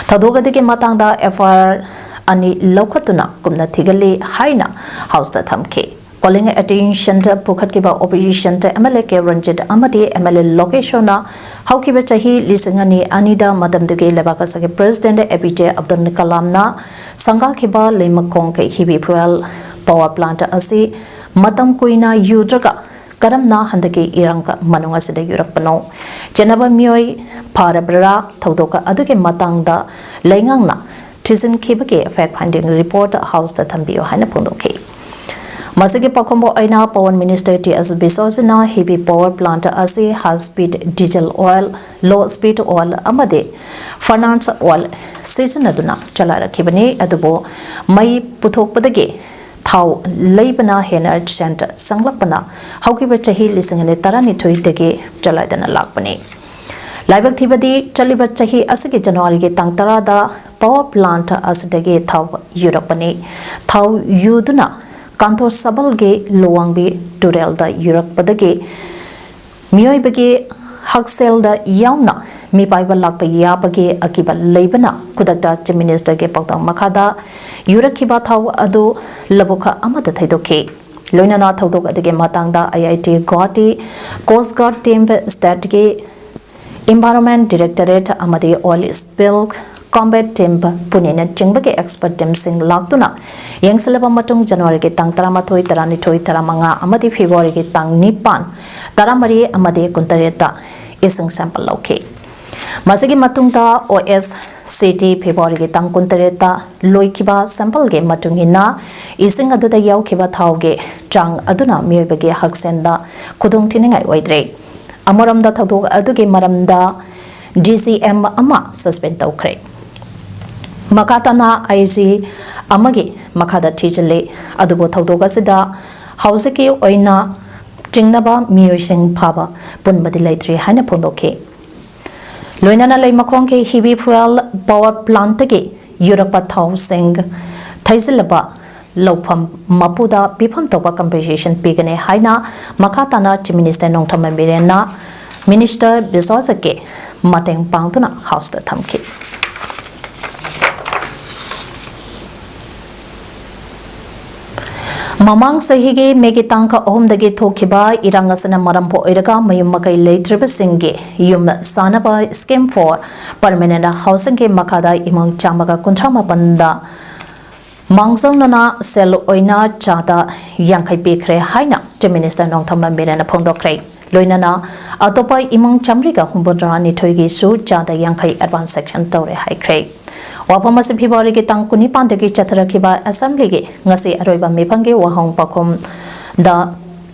ꯊꯧꯗꯣꯛ ꯑꯗꯨꯒꯤ ꯃꯇꯥꯡꯗ F I R ꯑꯅꯤ ꯂꯧꯈꯠꯇꯨꯅ ꯀꯨꯞꯅ ꯊꯤꯒꯠꯂꯤ ꯍꯥꯏꯅ Houseꯇ ꯊꯝꯈꯤ꯫ Calling attentionꯗ ꯄꯨꯈꯠꯈꯤꯕ opposition MLA ꯀꯦ ꯔꯟꯖꯤꯠ ꯑꯃꯗꯤ MLA ꯂꯣꯀꯦꯁꯣꯟꯅ ꯍꯧꯈꯤꯕ ꯆꯍꯤ ꯂꯤꯁꯤꯡ ꯑꯅꯤ ꯑꯅꯤꯗ ꯃꯇꯝꯗꯨꯒꯤ ꯂꯩꯕꯥꯛ ꯑꯁꯤꯒꯤ President A P J Abdul Kalamꯅ ꯁꯪꯒꯥꯈꯤꯕ ꯂꯩꯃꯈꯣꯡ ꯀꯩ ꯍꯤꯕꯤ fuel power plant ꯑꯁꯤ ꯃꯇꯝ ꯀꯨꯏꯅ ꯌꯨꯗ꯭ꯔꯒ ꯀꯔꯝꯅ ꯍꯟꯗꯛꯀꯤ ꯏꯔꯥꯡ ꯃꯅꯨꯡ ꯑꯁꯤꯗ ꯌꯨꯔꯛꯄꯅꯣ? ꯆꯦꯟꯅꯕ ꯃꯤꯑꯣꯏ ꯐꯥꯔꯕ꯭ꯔꯥ? ꯊꯧꯗꯣꯛ ꯑꯗꯨꯒꯤ ꯃꯇꯥꯡꯗ ꯂꯩꯉꯥꯛꯅ ꯊꯤꯖꯤꯟꯈꯤꯕꯒꯤ fact finding report Houseꯇ ꯊꯝꯕꯤꯌꯨ ꯍꯥꯏꯅ ꯐꯣꯡꯗꯣꯛꯈꯤ꯫ ꯃꯁꯤꯒꯤ ꯄꯥꯎꯈꯨꯝꯕꯨ ꯑꯣꯏꯅ Power Minister ꯇꯤ ꯑꯦꯁ ꯕꯤꯁꯣꯖꯅ ꯍꯤꯕꯤ power plant ꯑꯁꯤ high speed diesel oil, low speed oil ꯑꯃꯗꯤ furnace oil ꯁꯤꯖꯤꯟꯅꯗꯨꯅ ꯆꯂꯥꯏꯔꯛꯈꯤꯕꯅꯤ, ꯑꯗꯨꯕꯨ ꯃꯩ ꯄꯨꯊꯣꯛꯄꯗꯒꯤ ꯊꯥꯎ ꯂꯩꯕꯅ ꯍꯦꯟꯅ ꯁꯦꯟ ꯆꯪꯂꯛꯄꯅ ꯍꯧꯈꯤꯕ ꯆꯍꯤ ꯂꯤꯁꯤꯡ ꯑꯅꯤ ꯇꯔꯥꯅꯤꯊꯣꯏꯗꯒꯤ ꯆꯂꯥꯏꯗꯅ ꯂꯥꯛꯄꯅꯤ꯫ ꯂꯥꯏꯕꯛ ꯊꯤꯕꯗꯤ ꯆꯠꯂꯤꯕ ꯆꯍꯤ ꯑꯁꯤꯒꯤ ꯖꯅꯋꯥꯔꯤꯒꯤ ꯇꯥꯡ ꯇꯔꯥꯗ power plant ꯑꯁꯤꯗꯒꯤ ꯊꯥꯎ ꯌꯨꯔꯛꯄꯅꯤ꯫ ꯊꯥꯎ ꯌꯨꯗꯨꯅ ꯀꯥꯟꯊꯣꯁꯕꯜꯒꯤ ꯂꯨꯋꯥꯡꯕꯤ ꯇꯨꯔꯦꯜꯗ ꯌꯨꯔꯛꯄꯗꯒꯤ ꯃꯤꯑꯣꯏꯕꯒꯤ ꯍꯛꯁꯦꯜꯗ ꯌꯥꯎꯅ ꯃꯤꯄꯥꯏꯕ ꯂꯥꯛꯄ ꯌꯥꯕꯒꯤ ꯑꯀꯤꯕ ꯂꯩꯕꯅ ꯈꯨꯗꯛꯇ Chief Ministerꯒꯤ ꯄꯥꯎꯇꯥꯛ ꯃꯈꯥꯗ ꯌꯨꯔꯛꯈꯤꯕ ꯊꯥꯎ ꯑꯗꯨ ꯂꯧꯕꯨꯛ ꯑꯃꯗ ꯊꯩꯗꯣꯛꯈꯤ꯫ ꯂꯣꯏꯅꯅ ꯊꯧꯗꯣꯛ ꯑꯗꯨꯒꯤ ꯃꯇꯥꯡꯗ I I T Guwahati, Coast Guard team, stateꯀꯤ Environment Directorate ꯑꯃꯗꯤ Oil Spill Combat Team ꯄꯨꯅꯦꯅꯆꯤꯡꯕꯒꯤ expert teamꯁꯤꯡ ꯂꯥꯛꯇꯨꯅ ꯌꯦꯡꯁꯤꯜꯂꯕ ꯃꯇꯨꯡ ꯖꯅꯋꯥꯔꯤꯒꯤ ꯇꯥꯡ ꯇꯔꯥꯃꯥꯊꯣꯏ, ꯇꯔꯥꯅꯤꯊꯣꯏ, ꯇꯔꯥꯃꯉꯥ ꯑꯃꯗꯤ ꯐꯦꯕ꯭ꯔꯨꯋꯥꯔꯤꯒꯤ ꯇꯥꯡ ꯅꯤꯄꯥꯟ, ꯇꯔꯥꯃꯔꯤ ꯑꯃꯗꯤ ꯀꯨꯟꯇꯔꯦꯠꯇ ꯏꯁꯤꯡ sample ꯂꯧꯈꯤ꯫ ꯃꯁꯤꯒꯤ ꯃꯇꯨꯡꯗ O S C T ꯐꯦꯕ꯭ꯔꯨꯋꯥꯔꯤꯒꯤ ꯇꯥꯡ ꯀꯨꯟꯇꯔꯦꯠꯇ ꯂꯣꯏꯈꯤꯕ sampleꯒꯤ ꯃꯇꯨꯡ ꯏꯟꯅ ꯏꯁꯤꯡ ꯑꯗꯨꯗ ꯌꯥꯎꯈꯤꯕ ꯊꯥꯎꯒꯤ ꯆꯥꯡ ꯑꯗꯨꯅ ꯃꯤꯑꯣꯏꯕꯒꯤ ꯍꯛꯁꯦꯜꯗ ꯈꯨꯗꯣꯡꯊꯤꯅꯤꯡꯉꯥꯏ ꯑꯣꯏꯗ꯭ꯔꯦ꯫ ꯑꯃꯔꯣꯝꯗ ꯊꯧꯗꯣꯛ ꯑꯗꯨꯒꯤ ꯃꯔꯝꯗ D C M ꯑꯃ suspend ꯇꯧꯈ꯭ꯔꯦ꯫ ꯃꯈꯥ ꯇꯥꯅ ꯑꯥꯏ ꯖꯤ ꯑꯃꯒꯤ ꯃꯈꯥꯗ ꯊꯤꯖꯤꯜꯂꯤ꯫ ꯑꯗꯨꯕꯨ ꯊꯧꯗꯣꯛ ꯑꯁꯤꯗ ꯍꯧꯖꯤꯛꯀꯤ ꯑꯣꯏꯅ ꯆꯤꯡꯅꯕ ꯃꯤꯑꯣꯏꯁꯤꯡ ꯐꯥꯕ ꯄꯨꯟꯕꯗꯤ ꯂꯩꯇ꯭ꯔꯤ ꯍꯥꯏꯅ ꯐꯣꯡꯗꯣꯛꯈꯤ꯫ ꯂꯣꯏꯅꯅ ꯂꯩꯃꯈꯣꯡꯒꯤ ꯍꯤꯕꯤ ꯐꯨꯋꯦꯜ ꯄꯥꯋꯔ ꯄ꯭ꯂꯥꯟꯠꯇꯒꯤ ꯌꯨꯔꯛꯄ ꯊꯥꯎꯁꯤꯡ ꯊꯩꯖꯤꯜꯂꯕ ꯂꯧꯐꯝ ꯃꯄꯨꯗ ꯄꯤꯐꯝ ꯊꯣꯛꯄ ꯀꯝꯄꯦꯟꯁꯦꯁꯟ ꯄꯤꯒꯅꯤ ꯍꯥꯏꯅ ꯃꯈꯥ ꯇꯥꯅ ꯆꯤꯐ ꯃꯤꯅꯤꯁꯇꯔ ꯅꯣꯡꯊꯣꯝꯕꯝ ꯕꯤꯔꯦꯟꯅ ꯃꯤꯅꯤꯁꯇꯔ ꯕꯤꯁ꯭ꯋꯥꯁꯀꯤ ꯃꯇꯦꯡ ꯄꯥꯡꯗꯨꯅ ꯍꯥꯎꯁꯇ ꯊꯝꯈꯤ꯫ ꯃꯃꯥꯡ ꯆꯍꯤꯒꯤ ꯃꯦꯒꯤ ꯇꯥꯡ ꯑꯍꯨꯝꯗꯒꯤ ꯊꯣꯛꯈꯤꯕ ꯏꯔꯥꯡ ꯑꯁꯤꯅ ꯃꯔꯝ ꯑꯣꯏꯔꯒ ꯃꯌꯨꯝ ꯃꯀꯩ ꯂꯩꯇ꯭ꯔꯤꯕꯁꯤꯡꯒꯤ ꯌꯨꯝ ꯁꯥꯅꯕ Scheme for Permanent Housingꯒꯤ ꯃꯈꯥꯗ ꯏꯃꯨꯡ ꯆꯥꯝꯃꯒ ꯀꯨꯟꯊ꯭ꯔꯥ ꯃꯥꯄꯟꯗ ꯃꯥꯡꯖꯧꯅꯅ ꯁꯦꯜ ꯑꯣꯏꯅ ꯆꯥꯗ ꯌꯥꯡꯈꯩ ꯄꯤꯈ꯭ꯔꯦ ꯍꯥꯏꯅ ꯆꯤꯐ ꯃꯤꯅꯤꯁꯇꯔ ꯅꯣꯡꯊꯣꯝꯕꯝ ꯕꯤꯔꯦꯟꯅ ꯐꯣꯡꯗꯣꯛꯈ꯭ꯔꯦ꯫ ꯂꯣꯏꯅꯅ ꯑꯇꯣꯞꯄ ꯏꯃꯨꯡ ꯆꯥꯃꯔꯤꯒ ꯍꯨꯝꯐꯨꯇꯔꯥꯅꯤꯊꯣꯏꯒꯤꯁꯨ ꯆꯥꯗ ꯌꯥꯡꯈꯩ advance sanction ꯇꯧꯔꯦ ꯍꯥꯏꯈ꯭ꯔꯦ꯫ ꯋꯥꯐꯝ ꯑꯁꯤ ꯐꯦꯕ꯭ꯔꯨꯋꯥꯔꯤꯒꯤ ꯇꯥꯡ ꯀꯨꯟꯅꯤꯄꯥꯟꯗꯒꯤ ꯆꯠꯊꯔꯛꯈꯤꯕ ꯑꯦꯁꯦꯝꯕ꯭ꯂꯤꯒꯤ ꯉꯁꯤ ꯑꯔꯣꯏꯕ ꯃꯤꯐꯝꯒꯤ ꯋꯥꯍꯪ ꯄꯥꯎꯈꯨꯝꯗ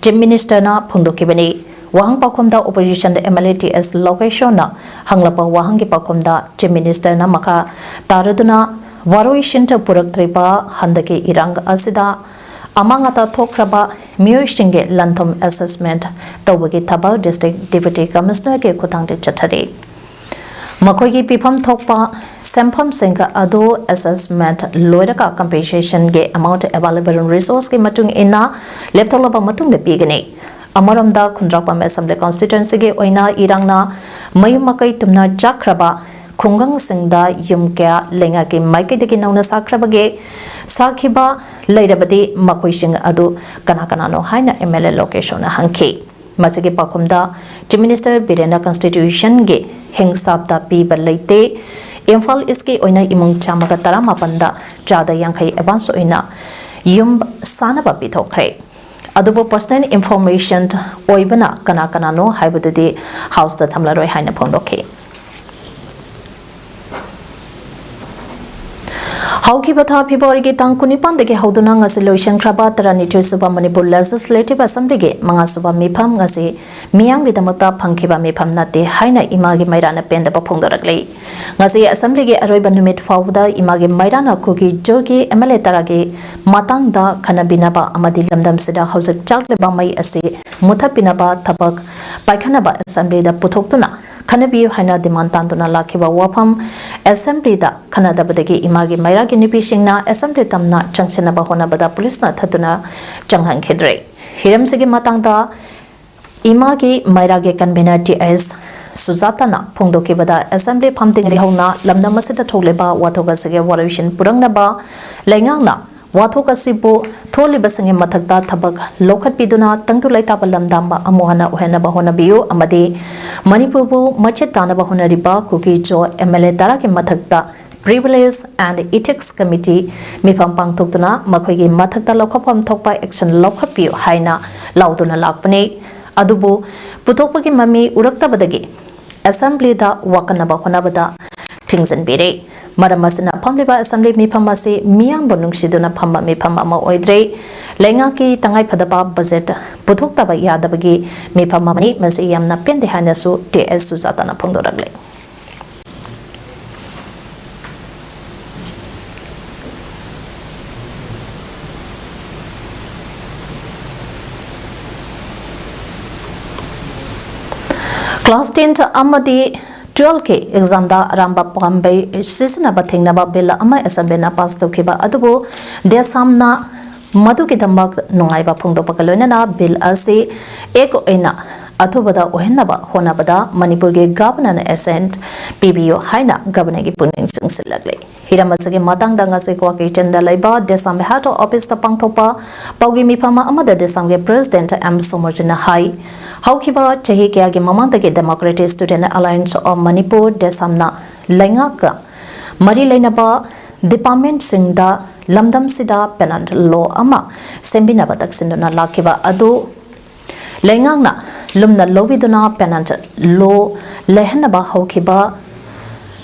ꯆꯤꯐ ꯃꯤꯅꯤꯁꯇꯔꯅ ꯐꯣꯡꯗꯣꯛꯈꯤꯕꯅꯤ꯫ ꯋꯥꯍꯪ ꯄꯥꯎꯈꯨꯝꯗ opposition M L A T S ꯂꯣꯀꯦꯁꯣꯟꯅ ꯍꯪꯂꯛꯄ ꯋꯥꯍꯪꯒꯤ ꯄꯥꯎꯈꯨꯝꯗ ꯆꯤꯐ ꯃꯤꯅꯤꯁꯇꯔꯅ ꯃꯈꯥ ꯇꯥꯔꯗꯨꯅ ꯋꯥꯔꯣꯏꯁꯤꯟ ꯄꯨꯔꯛꯇ꯭ꯔꯤꯕ ꯍꯟꯗꯛꯀꯤ ꯏꯔꯥꯡ ꯑꯁꯤꯗ ꯑꯃꯥꯡ ꯑꯇꯥ ꯊꯣꯛꯈ꯭ꯔꯕ ꯃꯤꯑꯣꯏꯁꯤꯡꯒꯤ ꯂꯟ ꯊꯨꯝ assessment ꯇꯧꯕꯒꯤ ꯊꯕꯛ district deputy commissionerꯒꯤ ꯈꯨꯠꯊꯥꯡꯗ ꯆꯠꯊꯔꯤ꯫ ꯃꯈꯣꯏꯒꯤ ꯄꯤꯐꯝ ꯊꯣꯛꯄ ꯁꯦꯟꯐꯝꯁꯤꯡ ꯑꯗꯨ assessment ꯂꯣꯏꯔꯒ compensationꯒꯤ amount available resourceꯀꯤ ꯃꯇꯨꯡ ꯏꯟꯅ ꯂꯦꯞꯊꯣꯛꯂꯕ ꯃꯇꯨꯡꯗ ꯄꯤꯒꯅꯤ꯫ ꯑꯃꯔꯣꯝꯗ, ꯈꯨꯟꯗ꯭ꯔꯥꯛꯄꯝ Assembly Constituencyꯒꯤ ꯑꯣꯏꯅ ꯏꯔꯥꯡꯅ ꯃꯌꯨꯝ ꯃꯀꯩ ꯇꯨꯝꯅ ꯆꯥꯈ꯭ꯔꯕ ꯈꯨꯡꯒꯪꯁꯤꯡꯗ ꯌꯨꯝ ꯀꯌꯥ ꯂꯩꯉꯥꯛꯀꯤ ꯃꯥꯏꯀꯩꯗꯒꯤ ꯅꯧꯅ ꯁꯥꯈ꯭ꯔꯕꯒꯦ? ꯁꯥꯈꯤꯕ ꯂꯩꯔꯕꯗꯤ ꯃꯈꯣꯏꯁꯤꯡ ꯑꯗꯨ ꯀꯅꯥ ꯀꯅꯥꯅꯣ ꯍꯥꯏꯅ ꯑꯦꯝ ꯑꯦꯜ ꯑꯦ ꯂꯣꯀꯦꯁꯣꯟꯅ ꯍꯪꯈꯤ꯫ ꯃꯁꯤꯒꯤ ꯄꯥꯎꯈꯨꯝꯗ ꯆꯤꯐ ꯃꯤꯅꯤꯁꯇꯔ ꯕꯤꯔꯦꯟꯅ constitutionꯒꯤ ꯍꯤꯡꯁꯥꯞꯇ ꯄꯤꯕ ꯂꯩꯇꯦ꯫ ꯏꯝꯐꯥꯜ ꯏꯁꯀꯤ ꯑꯣꯏꯅ ꯏꯃꯨꯡ ꯆꯥꯝꯃꯒ ꯇꯔꯥꯃꯥꯄꯟꯗ ꯆꯥꯗ ꯌꯥꯡꯈꯩ advance ꯑꯣꯏꯅ ꯌꯨꯝ ꯁꯥꯅꯕ ꯄꯤꯊꯣꯛꯈ꯭ꯔꯦ꯫ ꯑꯗꯨꯕꯨ personal information ꯑꯣꯏꯕꯅ ꯀꯅꯥ ꯀꯅꯥꯅꯣ ꯍꯥꯏꯕꯗꯨꯗꯤ ꯍꯥꯎꯁꯇ ꯊꯝꯂꯔꯣꯏ ꯍꯥꯏꯅ ꯐꯣꯡꯗꯣꯛꯈꯤ꯫ ꯍꯧꯈꯤꯕ ꯊꯥ ꯐꯦꯕ꯭ꯔꯨꯋꯥꯔꯤꯒꯤ ꯇꯥꯡ ꯀꯨꯟꯅꯤꯄꯥꯟꯗꯒꯤ ꯍꯧꯗꯨꯅ ꯉꯁꯤ ꯂꯣꯏꯁꯤꯟꯈ꯭ꯔꯕ ꯇꯔꯥꯅꯤꯊꯣꯏ ꯁꯨꯕ ꯃꯅꯤꯄꯨꯔ Legislative Assemblyꯒꯤ ꯃꯉꯥ ꯁꯨꯕ ꯃꯤꯐꯝ ꯉꯁꯤ ꯃꯤꯌꯥꯝꯒꯤꯗꯃꯛꯇ ꯐꯪꯈꯤꯕ ꯃꯤꯐꯝ ꯅꯠꯇꯦ ꯍꯥꯏꯅ ꯏꯃꯥꯒꯤ ꯃꯩꯔꯥꯅ ꯄꯦꯟꯗꯕ ꯐꯣꯡꯗꯣꯔꯛꯂꯤ꯫ ꯉꯁꯤ Assemblyꯒꯤ ꯑꯔꯣꯏꯕ ꯅꯨꯃꯤꯠ ꯐꯥꯎꯕꯗ ꯏꯃꯥꯒꯤ ꯃꯩꯔꯥꯅ ꯀꯨꯀꯤ ꯖꯣꯒꯤ MLA ꯇꯔꯥꯒꯤ ꯃꯇꯥꯡꯗ ꯈꯟꯅꯕꯤꯅꯕ ꯑꯃꯗꯤ ꯂꯝꯗꯝꯁꯤꯗ ꯍꯧꯖꯤꯛ ꯆꯥꯛꯂꯤꯕ ꯃꯩ ꯑꯁꯤ ꯃꯨꯊꯠꯄꯤꯅꯕ ꯊꯕꯛ ꯄꯥꯏꯈꯠꯅꯕ Assemblyꯗ ꯄꯨꯊꯣꯛꯇꯨꯅ ꯈꯟꯅꯕꯤꯌꯨ ꯍꯥꯏꯅ demand ꯇꯥꯟꯗꯨꯅ ꯂꯥꯛꯈꯤꯕ ꯋꯥꯐꯝ Assemblyꯗ ꯈꯟꯅꯗꯕꯗꯒꯤ ꯏꯃꯥꯒꯤ ꯃꯩꯔꯥꯒꯤ ꯅꯨꯄꯤꯁꯤꯡꯅ Assembly ꯇꯝꯅ ꯆꯪꯁꯤꯟꯅꯕ ꯍꯣꯠꯅꯕꯗ ꯄꯨꯂꯤꯁꯅ ꯊꯠꯇꯨꯅ ꯆꯪꯍꯟꯈꯤꯗ꯭ꯔꯦ꯫ ꯍꯤꯔꯝꯁꯤꯒꯤ ꯃꯇꯥꯡꯗ ꯏꯃꯥꯒꯤ ꯃꯩꯔꯥꯒꯤ convener ꯇꯤ ꯑꯦꯁ ꯁꯨꯖꯥꯇꯥꯅ ꯐꯣꯡꯗꯣꯛꯈꯤꯕꯗ, Assembly ꯐꯝ ꯇꯤꯡꯗꯒꯤ ꯍꯧꯅ ꯂꯝꯗꯝ ꯑꯁꯤꯗ ꯊꯣꯛꯂꯤꯕ ꯋꯥꯊꯣꯛ ꯑꯁꯤꯒꯤ ꯋꯥꯔꯣꯏꯁꯤꯟ ꯄꯨꯔꯛꯅꯕ ꯂꯩꯉꯥꯛꯅ ꯋꯥꯊꯣꯛ ꯑꯁꯤꯕꯨ ꯊꯣꯛꯂꯤꯕꯁꯤꯡꯒꯤ ꯃꯊꯛꯇ ꯊꯕꯛ ꯂꯧꯈꯠꯄꯤꯗꯨꯅ ꯇꯪꯗꯨ ꯂꯩꯇꯥꯕ ꯂꯝꯗꯝ ꯑꯃꯨꯛ ꯍꯟꯅ ꯑꯣꯏꯍꯟꯅꯕ ꯍꯣꯠꯅꯕꯤꯌꯨ ꯑꯃꯗꯤ ꯃꯅꯤꯄꯨꯔꯕꯨ ꯃꯆꯦꯠ ꯇꯥꯅꯕ ꯍꯣꯠꯅꯔꯤꯕ ꯀꯨꯀꯤ ꯖꯣ MLA ꯇꯔꯥꯒꯤ ꯃꯊꯛꯇ Privilege and Ethics Committee ꯃꯤꯐꯝ ꯄꯥꯡꯊꯣꯛꯇꯨꯅ ꯃꯈꯣꯏꯒꯤ ꯃꯊꯛꯇ ꯂꯧꯈꯠꯐꯝ ꯊꯣꯛꯄ action ꯂꯧꯈꯠꯄꯤꯌꯨ ꯍꯥꯏꯅ ꯂꯥꯎꯗꯨꯅ ꯂꯥꯛꯄꯅꯤ꯫ ꯑꯗꯨꯕꯨ ꯄꯨꯊꯣꯛꯄꯒꯤ ꯃꯃꯤ ꯎꯔꯛꯇꯕꯗꯒꯤ Assemblyꯗ ꯋꯥꯀꯠꯅꯕ ꯍꯣꯠꯅꯕꯗ ꯊꯤꯡꯖꯤꯟꯕꯤꯔꯦ꯫ ꯃꯔꯝ ꯑꯁꯤꯅ ꯐꯝꯂꯤꯕ Assembly ꯃꯤꯐꯝ ꯑꯁꯤ ꯃꯤꯌꯥꯝꯕꯨ ꯅꯨꯡꯁꯤꯗꯨꯅ ꯐꯝꯕ ꯃꯤꯐꯝ ꯑꯃ ꯑꯣꯏꯗ꯭ꯔꯦ꯫ ꯂꯩꯉꯥꯛꯀꯤ ꯇꯉꯥꯏꯐꯗꯕ budget ꯄꯨꯊꯣꯛꯇꯕ ꯌꯥꯗꯕꯒꯤ ꯃꯤꯐꯝ ꯑꯃꯅꯤ꯫ ꯃꯁꯤ ꯌꯥꯝꯅ ꯄꯦꯟꯗꯦ ꯍꯥꯏꯅꯁꯨ ꯇꯤ ꯑꯦꯁ ꯁꯨꯖꯥꯇꯥꯅ ꯐꯣꯡꯗꯣꯔꯛꯂꯤ꯫ Class ten ꯑꯃꯗꯤ twelveꯀꯤ examꯗ ꯑꯔꯥꯟꯕ ꯄꯥꯝꯕꯩ ꯁꯤꯖꯤꯟꯅꯕ ꯊꯤꯡꯅꯕ bill ꯑꯃ Assemblyꯅ pass ꯇꯧꯈꯤꯕ ꯑꯗꯨꯕꯨ ꯗꯦꯁꯥꯝꯅ ꯃꯗꯨꯒꯤꯗꯃꯛ ꯅꯨꯡꯉꯥꯏꯕ ꯐꯣꯡꯗꯣꯛꯄꯒ ꯂꯣꯏꯅꯅ bill ꯑꯁꯤ act ꯑꯣꯏꯅ ꯑꯊꯨꯕꯗ ꯑꯣꯏꯍꯟꯅꯕ ꯍꯣꯠꯅꯕꯗ ꯃꯅꯤꯄꯨꯔꯒꯤ Governorꯅ assent ꯄꯤꯕꯤꯌꯨ ꯍꯥꯏꯅ Governorꯒꯤ ꯄꯨꯛꯅꯤꯡ ꯆꯤꯡꯁꯤꯜꯂꯛꯂꯤ꯫ ꯍꯤꯔꯝ ꯑꯁꯤꯒꯤ ꯃꯇꯥꯡꯗ ꯉꯁꯤ ꯀ꯭ꯋꯥꯀꯩꯊꯦꯜꯗ ꯂꯩꯕ ꯗꯦꯁꯥꯝ head officeꯇ ꯄꯥꯡꯊꯣꯛꯄ ꯄꯥꯎꯒꯤ ꯃꯤꯐꯝ ꯑꯃꯗ ꯗꯦꯁꯥꯝꯒꯤ President ꯑꯦꯝ ꯁꯣꯃꯣꯔꯖꯤꯅ ꯍꯥꯏ, ꯍꯧꯈꯤꯕ ꯆꯍꯤ ꯀꯌꯥꯒꯤ ꯃꯃꯥꯡꯗꯒꯤ Democratic Student Alliance of Manipur, ꯗꯦꯁꯥꯝꯅ ꯂꯩꯉꯥꯛꯀ ꯃꯔꯤ ꯂꯩꯅꯕ departmentꯁꯤꯡꯗ ꯂꯝꯗꯝꯁꯤꯗ penal law ꯑꯃ ꯁꯦꯝꯕꯤꯅꯕ ꯇꯛꯁꯤꯟꯗꯨꯅ ꯂꯥꯛꯈꯤꯕ ꯑꯗꯨ ꯂꯩꯉꯥꯛꯅ ꯂꯨꯝꯅ ꯂꯧꯕꯤꯗꯨꯅ penal law ꯂꯩꯍꯟꯅꯕ ꯍꯧꯈꯤꯕ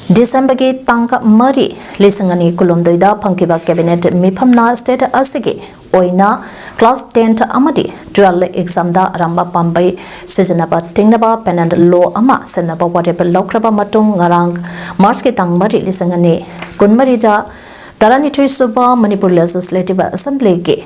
ꯗꯤꯁꯦꯝꯕꯔꯒꯤ ꯇꯥꯡ ꯃꯔꯤ, ꯂꯤꯁꯤꯡ ꯑꯅꯤ ꯀꯨꯟꯍꯨꯝꯗꯣꯏꯗ ꯐꯪꯈꯤꯕ cabinet ꯃꯤꯐꯝꯅ state ꯑꯁꯤꯒꯤ ꯑꯣꯏꯅ class ten ꯑꯃꯗꯤ twelve examꯗ ꯑꯔꯥꯟꯕ ꯄꯥꯝꯕꯩ ꯁꯤꯖꯤꯟꯅꯕ ꯊꯤꯡꯅꯕ penal law ꯑꯃ ꯁꯦꯝꯅꯕ ꯋꯥꯔꯦꯞ ꯂꯧꯈ꯭ꯔꯕ ꯃꯇꯨꯡ, ꯉꯔꯥꯡ ꯃꯥꯔꯆꯀꯤ ꯇꯥꯡ ꯃꯔꯤ, ꯂꯤꯁꯤꯡ ꯑꯅꯤ ꯀꯨꯟꯃꯔꯤꯗ ꯇꯔꯥꯅꯤꯊꯣꯏ ꯁꯨꯕ ꯃꯅꯤꯄꯨꯔ Legislative Assemblyꯒꯤ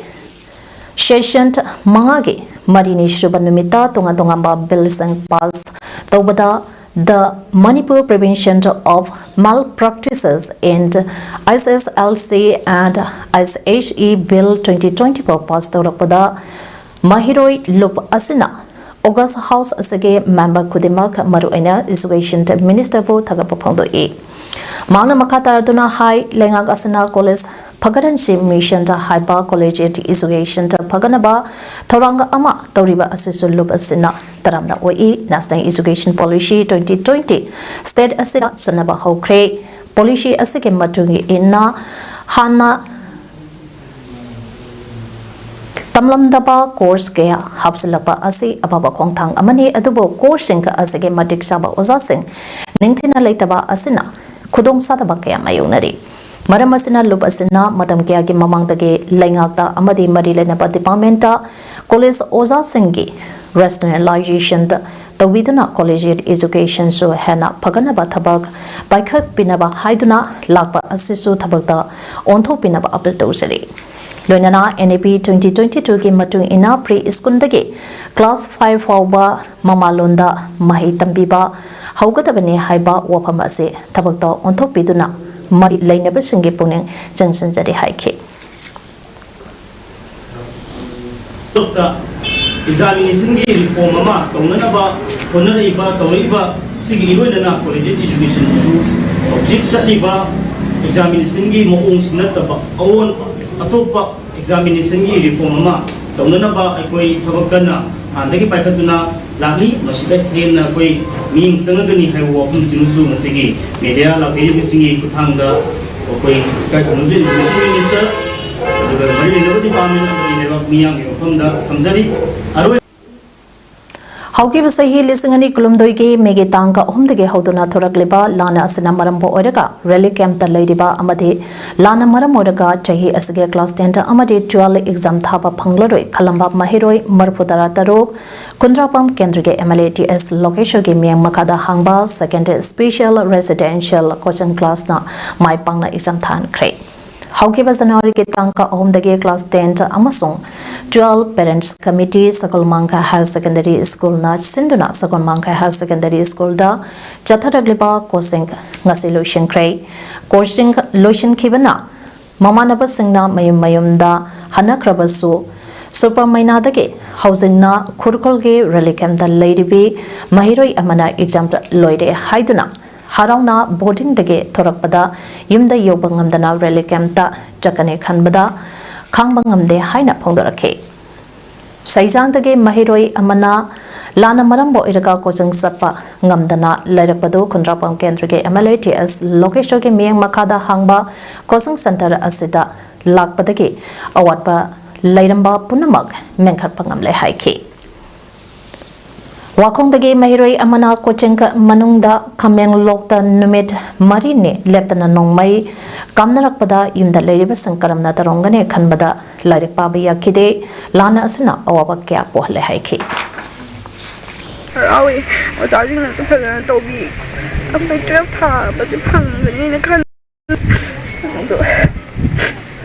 session ꯃꯉꯥꯒꯤ ꯃꯔꯤꯅꯤ ꯁꯨꯕ ꯅꯨꯃꯤꯠꯇ ꯇꯣꯉꯥꯟ ꯇꯣꯉꯥꯟꯕ billꯁꯤꯡ pass ꯇꯧꯕꯗ The Manipur Prevention of Malpractices in S S L C and S H E Bill twenty twenty-four pass ꯇꯧꯔꯛꯄꯗ ꯃꯍꯩꯔꯣꯏ ꯂꯨꯞ ꯑꯁꯤꯅ August House ꯑꯁꯤꯒꯤ member ꯈꯨꯗꯤꯡꯃꯛ, ꯃꯔꯨꯑꯣꯏꯅ Education Ministerꯕꯨ ꯊꯥꯒꯠꯄ ꯐꯣꯡꯗꯣꯛꯏ꯫ ꯃꯍꯥꯛꯅ ꯃꯈꯥ ꯇꯥꯔꯗꯨꯅ ꯍꯥꯏ, ꯂꯩꯉꯥꯛ ꯑꯁꯤꯅ college ꯐꯒꯠꯍꯟꯁꯤ missionꯗ ꯍꯥꯏꯕ collegiate educationꯗ ꯐꯒꯠꯅꯕ ꯊꯧꯔꯥꯡ ꯑꯃ ꯇꯧꯔꯤꯕ ꯑꯁꯤꯁꯨ ꯂꯨꯞ ꯑꯁꯤꯅ ꯇꯔꯥꯝꯅ ꯑꯣꯛꯏ꯫ National Education Policy twenty twenty state ꯑꯁꯤꯗ ꯆꯠꯅꯕ ꯍꯧꯈ꯭ꯔꯦ꯫ Policy ꯑꯁꯤꯒꯤ ꯃꯇꯨꯡ ꯏꯟꯅ ꯍꯥꯟꯅ ꯇꯝꯂꯝꯗꯕ course ꯀꯌꯥ ꯍꯥꯞꯆꯤꯜꯂꯛꯄ ꯑꯁꯤ ꯑꯐꯕ ꯈꯣꯡꯊꯥꯡ ꯑꯃꯅꯤ, ꯑꯗꯨꯕꯨ courseꯁꯤꯡ ꯑꯁꯤꯒꯤ ꯃꯇꯤꯛ ꯆꯥꯕ ꯑꯣꯖꯥꯁꯤꯡ ꯅꯤꯡꯊꯤꯅ ꯂꯩꯇꯕ ꯑꯁꯤꯅ ꯈꯨꯗꯣꯡꯆꯥꯗꯕ ꯀꯌꯥ ꯃꯥꯌꯣꯛꯅꯔꯤ꯫ ꯃꯔꯝ ꯑꯁꯤꯅ ꯂꯨꯞ ꯑꯁꯤꯅ ꯃꯇꯝ ꯀꯌꯥꯒꯤ ꯃꯃꯥꯡꯗꯒꯤ ꯂꯩꯉꯥꯛꯇ ꯑꯃꯗꯤ ꯃꯔꯤ ꯂꯩꯅꯕ departmentꯇ college ꯑꯣꯖꯥꯁꯤꯡꯒꯤ rationalizationꯗ ꯇꯧꯕꯤꯗꯨꯅ collegiate educationꯁꯨ ꯍꯦꯟꯅ ꯐꯒꯠꯅꯕ ꯊꯕꯛ ꯄꯥꯏꯈꯠꯄꯤꯅꯕ ꯍꯥꯏꯗꯨꯅ ꯂꯥꯛꯄ ꯑꯁꯤꯁꯨ ꯊꯕꯛꯇ ꯑꯣꯟꯊꯣꯛꯄꯤꯅꯕ appeal ꯇꯧꯖꯔꯤ꯫ ꯂꯣꯏꯅꯅ N E P twenty twenty-twoꯒꯤ ꯃꯇꯨꯡ ꯏꯟꯅ pre schoolꯗꯒꯤ class five ꯐꯥꯎꯕ ꯃꯃꯥꯂꯣꯟꯗ ꯃꯍꯩ ꯇꯝꯕꯤꯕ ꯍꯧꯒꯗꯕꯅꯤ ꯍꯥꯏꯕ ꯋꯥꯐꯝ ꯑꯁꯤ ꯊꯕꯛꯇ ꯑꯣꯟꯊꯣꯛꯄꯤꯗꯨꯅ ꯃꯔꯤ ꯂꯩꯅꯕꯁꯤꯡꯒꯤ ꯄꯨꯛꯅꯤꯡ ꯆꯪꯁꯤꯟꯖꯔꯤ ꯍꯥꯏꯈꯤ꯫ ꯇꯣꯞꯇ examinationꯒꯤ reform ꯑꯃ ꯇꯧꯅꯅꯕ ꯍꯣꯠꯅꯔꯛꯏꯕ, ꯇꯧꯔꯛꯏꯕ ꯁꯤꯒꯤ ꯏꯔꯣꯏꯅꯅ collegiate educationꯁꯨ ꯍꯧꯖꯤꯛ ꯆꯠꯂꯤꯕ examinationꯒꯤ ꯃꯑꯣꯡꯁꯤ ꯅꯠꯇꯕ ꯑꯑꯣꯟꯕ ꯑꯇꯣꯞꯄ examinationꯒꯤ reform ꯑꯃ ꯇꯧꯅꯅꯕ ꯑꯩꯈꯣꯏ ꯊꯕꯛ ꯀꯟꯅ ꯍꯥꯟꯅꯗꯒꯤ ꯄꯥꯏꯈꯠꯇꯨꯅ ꯂꯥꯛꯂꯤ꯫ ꯃꯁꯤꯗ ꯍꯦꯟꯅ ꯑꯩꯈꯣꯏ ꯃꯤꯠꯌꯦꯡ ꯆꯪꯉꯒꯅꯤ ꯍꯥꯏꯕ ꯋꯥꯐꯝꯁꯤꯃꯁꯨ ꯉꯁꯤꯒꯤ media ꯂꯥꯛꯄꯤꯔꯤꯕꯁꯤꯡꯒꯤ ꯈꯨꯠꯊꯥꯡꯗ ꯑꯩꯈꯣꯏ ꯏꯀꯥꯏ ꯈꯨꯝꯅꯕ Education Minister ꯑꯗꯨꯒ ꯃꯔꯤ ꯂꯩꯅꯕ department ꯑꯃꯗꯤ ꯂꯩꯕꯥꯛ ꯃꯤꯌꯥꯝꯒꯤ ꯃꯐꯝꯗ ꯊꯝꯖꯔꯤ꯫ ꯑꯔꯣꯏ ꯍꯧꯈꯤꯕ ꯆꯍꯤ ꯂꯤꯁꯤꯡ ꯑꯅꯤ ꯀꯨꯟꯍꯨꯝꯗꯣꯏꯒꯤ ꯃꯦꯒꯤ ꯇꯥꯡ ꯑꯍꯨꯝꯗꯒꯤ ꯍꯧꯗꯨꯅ ꯊꯣꯔꯛꯂꯤꯕ ꯂꯥꯟ ꯑꯁꯤꯅ ꯃꯔꯝ ꯑꯣꯏꯔꯒ ꯔꯤꯂꯤꯐ ꯀꯦꯝꯞꯇ ꯂꯩꯔꯤꯕ ꯑꯃꯗꯤ ꯂꯥꯟꯅ ꯃꯔꯝ ꯑꯣꯏꯔꯒ ꯆꯍꯤ ꯑꯁꯤꯒꯤ ꯀ꯭ꯂꯥꯁ ꯇꯦꯟ ꯑꯃꯗꯤ ꯇꯨꯋꯦꯜꯐ ꯑꯦꯛꯖꯥꯝ ꯊꯥꯕ ꯐꯪꯂꯔꯣꯏ ꯈꯜꯂꯝꯕ ꯃꯍꯩꯔꯣꯏ ꯃꯔꯤꯐꯨ ꯇꯔꯥ ꯇꯔꯨꯛ ꯈꯨꯟꯗ꯭ꯔꯥꯛꯄꯝ ꯀꯦꯟꯗ꯭ꯔꯒꯤ ꯑꯦꯝ ꯑꯦꯜ ꯑꯦ ꯇꯤ ꯑꯦꯁ ꯂꯣꯀꯦꯁꯣꯔꯒꯤ ꯃꯤꯠꯌꯦꯡ ꯃꯈꯥꯗ ꯍꯥꯡꯕ ꯁꯦꯀꯦꯟꯗꯔꯤ ꯁ꯭ꯄꯦꯁꯤꯌꯦꯜ ꯔꯦꯁꯤꯗꯦꯟꯁꯤꯌꯦꯜ ꯀꯣꯆꯤꯡ ꯀ꯭ꯂꯥꯁꯅ ꯃꯥꯏ ꯄꯥꯛꯅ ꯑꯦꯛꯖꯥꯝ ꯊꯥꯍꯟꯈ꯭ꯔꯦ꯫ ꯍꯧꯈꯤꯕ ꯖꯅꯋꯥꯔꯤꯒꯤ ꯇꯥꯡ ꯑꯍꯨꯝꯗꯒꯤ ꯀ꯭ꯂꯥꯁ ꯇꯦꯟ ꯑꯃꯁꯨꯡ twelve parents committee ꯁꯒꯣꯜꯃꯥꯡꯈꯥ higher secondary ꯁ꯭ꯀꯨꯜꯅ ꯁꯤꯟꯗꯨꯅ ꯁꯒꯣꯜꯃꯥꯡꯈꯥ ꯍꯥꯌꯔ ꯁꯦꯀꯦꯟꯗꯔꯤ ꯁ꯭ꯀꯨꯜꯗ ꯆꯠꯊꯔꯛꯂꯤꯕ ꯀꯣꯆꯤꯡ ꯉꯁꯤ ꯂꯣꯏꯁꯤꯟꯈ꯭ꯔꯦ꯫ ꯀꯣꯆꯤꯡ ꯂꯣꯏꯁꯤꯟꯈꯤꯕꯅ ꯃꯃꯥꯟꯅꯕꯁꯤꯡꯅ ꯃꯌꯨꯝ ꯃꯌꯨꯝꯗ ꯍꯟꯅꯈ꯭ꯔꯕꯁꯨ, ꯁꯨꯄꯔ ꯃꯩꯅꯥꯗꯒꯤ ꯍꯧꯖꯤꯛꯅ ꯈꯨꯔꯈꯨꯜꯒꯤ ꯔꯤꯂꯤꯐ ꯀꯦꯝꯞꯇ ꯂꯩꯔꯤꯕꯤ ꯃꯍꯩꯔꯣꯏ ꯑꯃꯅ ꯑꯦꯛꯖꯥꯝ ꯂꯣꯏꯔꯦ ꯍꯥꯏꯗꯨꯅ ꯍꯔꯥꯎꯅ ꯕꯣꯔꯗꯤꯡꯗꯒꯤ ꯊꯣꯔꯛꯄꯗ ꯌꯨꯝꯗ ꯌꯧꯕ ꯉꯝꯗꯅ ꯔꯤꯂꯤꯐ ꯀꯦꯝꯞꯇ ꯆꯠꯀꯅꯤ ꯈꯟꯕꯗ ꯈꯥꯡꯕ ꯉꯝꯗꯦ ꯍꯥꯏꯅ ꯐꯣꯡꯗꯣꯔꯛꯈꯤ꯫ ꯁꯩꯖꯥꯡꯗꯒꯤ ꯃꯍꯩꯔꯣꯏ ꯑꯃꯅ ꯂꯥꯟꯅ ꯃꯔꯝ ꯑꯣꯏꯔꯒ ꯀꯣꯆꯤꯡ ꯆꯠꯄ ꯉꯝꯗꯅ ꯂꯩꯔꯛꯄꯗꯨ ꯈꯨꯟꯗ꯭ꯔꯥꯛꯄꯝ ꯀꯦꯟꯗ꯭ꯔꯒꯤ ꯑꯦꯝ ꯑꯦꯜ ꯑꯦ ꯇꯤ ꯑꯦꯁ ꯂꯣꯀꯦꯁꯣꯔꯒꯤ ꯃꯤꯠꯌꯦꯡ ꯃꯈꯥꯗ ꯍꯥꯡꯕ ꯀꯣꯆꯤꯡ ꯁꯦꯟꯇꯔ ꯑꯁꯤꯗ ꯂꯥꯛꯄꯗꯒꯤ ꯑꯋꯥꯠꯄ ꯂꯩꯔꯝꯕ ꯄꯨꯝꯅꯃꯛ ꯃꯦꯟꯈꯠꯄ ꯉꯝꯂꯦ ꯍꯥꯏꯈꯤ꯫ ꯋꯥꯈꯣꯡꯗꯒꯤ ꯃꯍꯩꯔꯣꯏ ꯑꯃꯅ ꯀꯣꯆꯤꯡ ꯃꯅꯨꯡꯗ ꯈꯥꯃꯦꯟꯂꯣꯛꯇ ꯅꯨꯃꯤꯠ ꯃꯔꯤꯅꯤ ꯂꯦꯞꯇꯅ ꯅꯣꯡꯃꯩ ꯀꯥꯞꯅꯔꯛꯄꯗ ꯌꯨꯝꯗ ꯂꯩꯔꯤꯕꯁꯤꯡ ꯀꯔꯝꯅ ꯇꯧꯔꯝꯒꯅꯤ ꯈꯟꯕꯗ ꯂꯥꯏꯔꯤꯛ ꯄꯥꯕ ꯌꯥꯈꯤꯗꯦ꯫ ꯂꯥꯟ ꯑꯁꯤꯅ ꯑꯋꯥꯕ ꯀꯌꯥ ꯄꯣꯛꯍꯜꯂꯦ ꯍꯥꯏꯈꯤ꯫ ꯍꯔꯥꯎꯏ, ꯑꯣꯖꯥꯁꯤꯡꯅꯁꯨ ꯐꯖꯅ ꯇꯧꯕꯤ꯫ ꯑꯩꯈꯣꯏ ꯇꯨꯋꯦꯜꯐ ꯊꯥꯕꯁꯦ ꯐꯪꯒꯅꯤꯅ ꯈꯟ ꯑꯗꯣ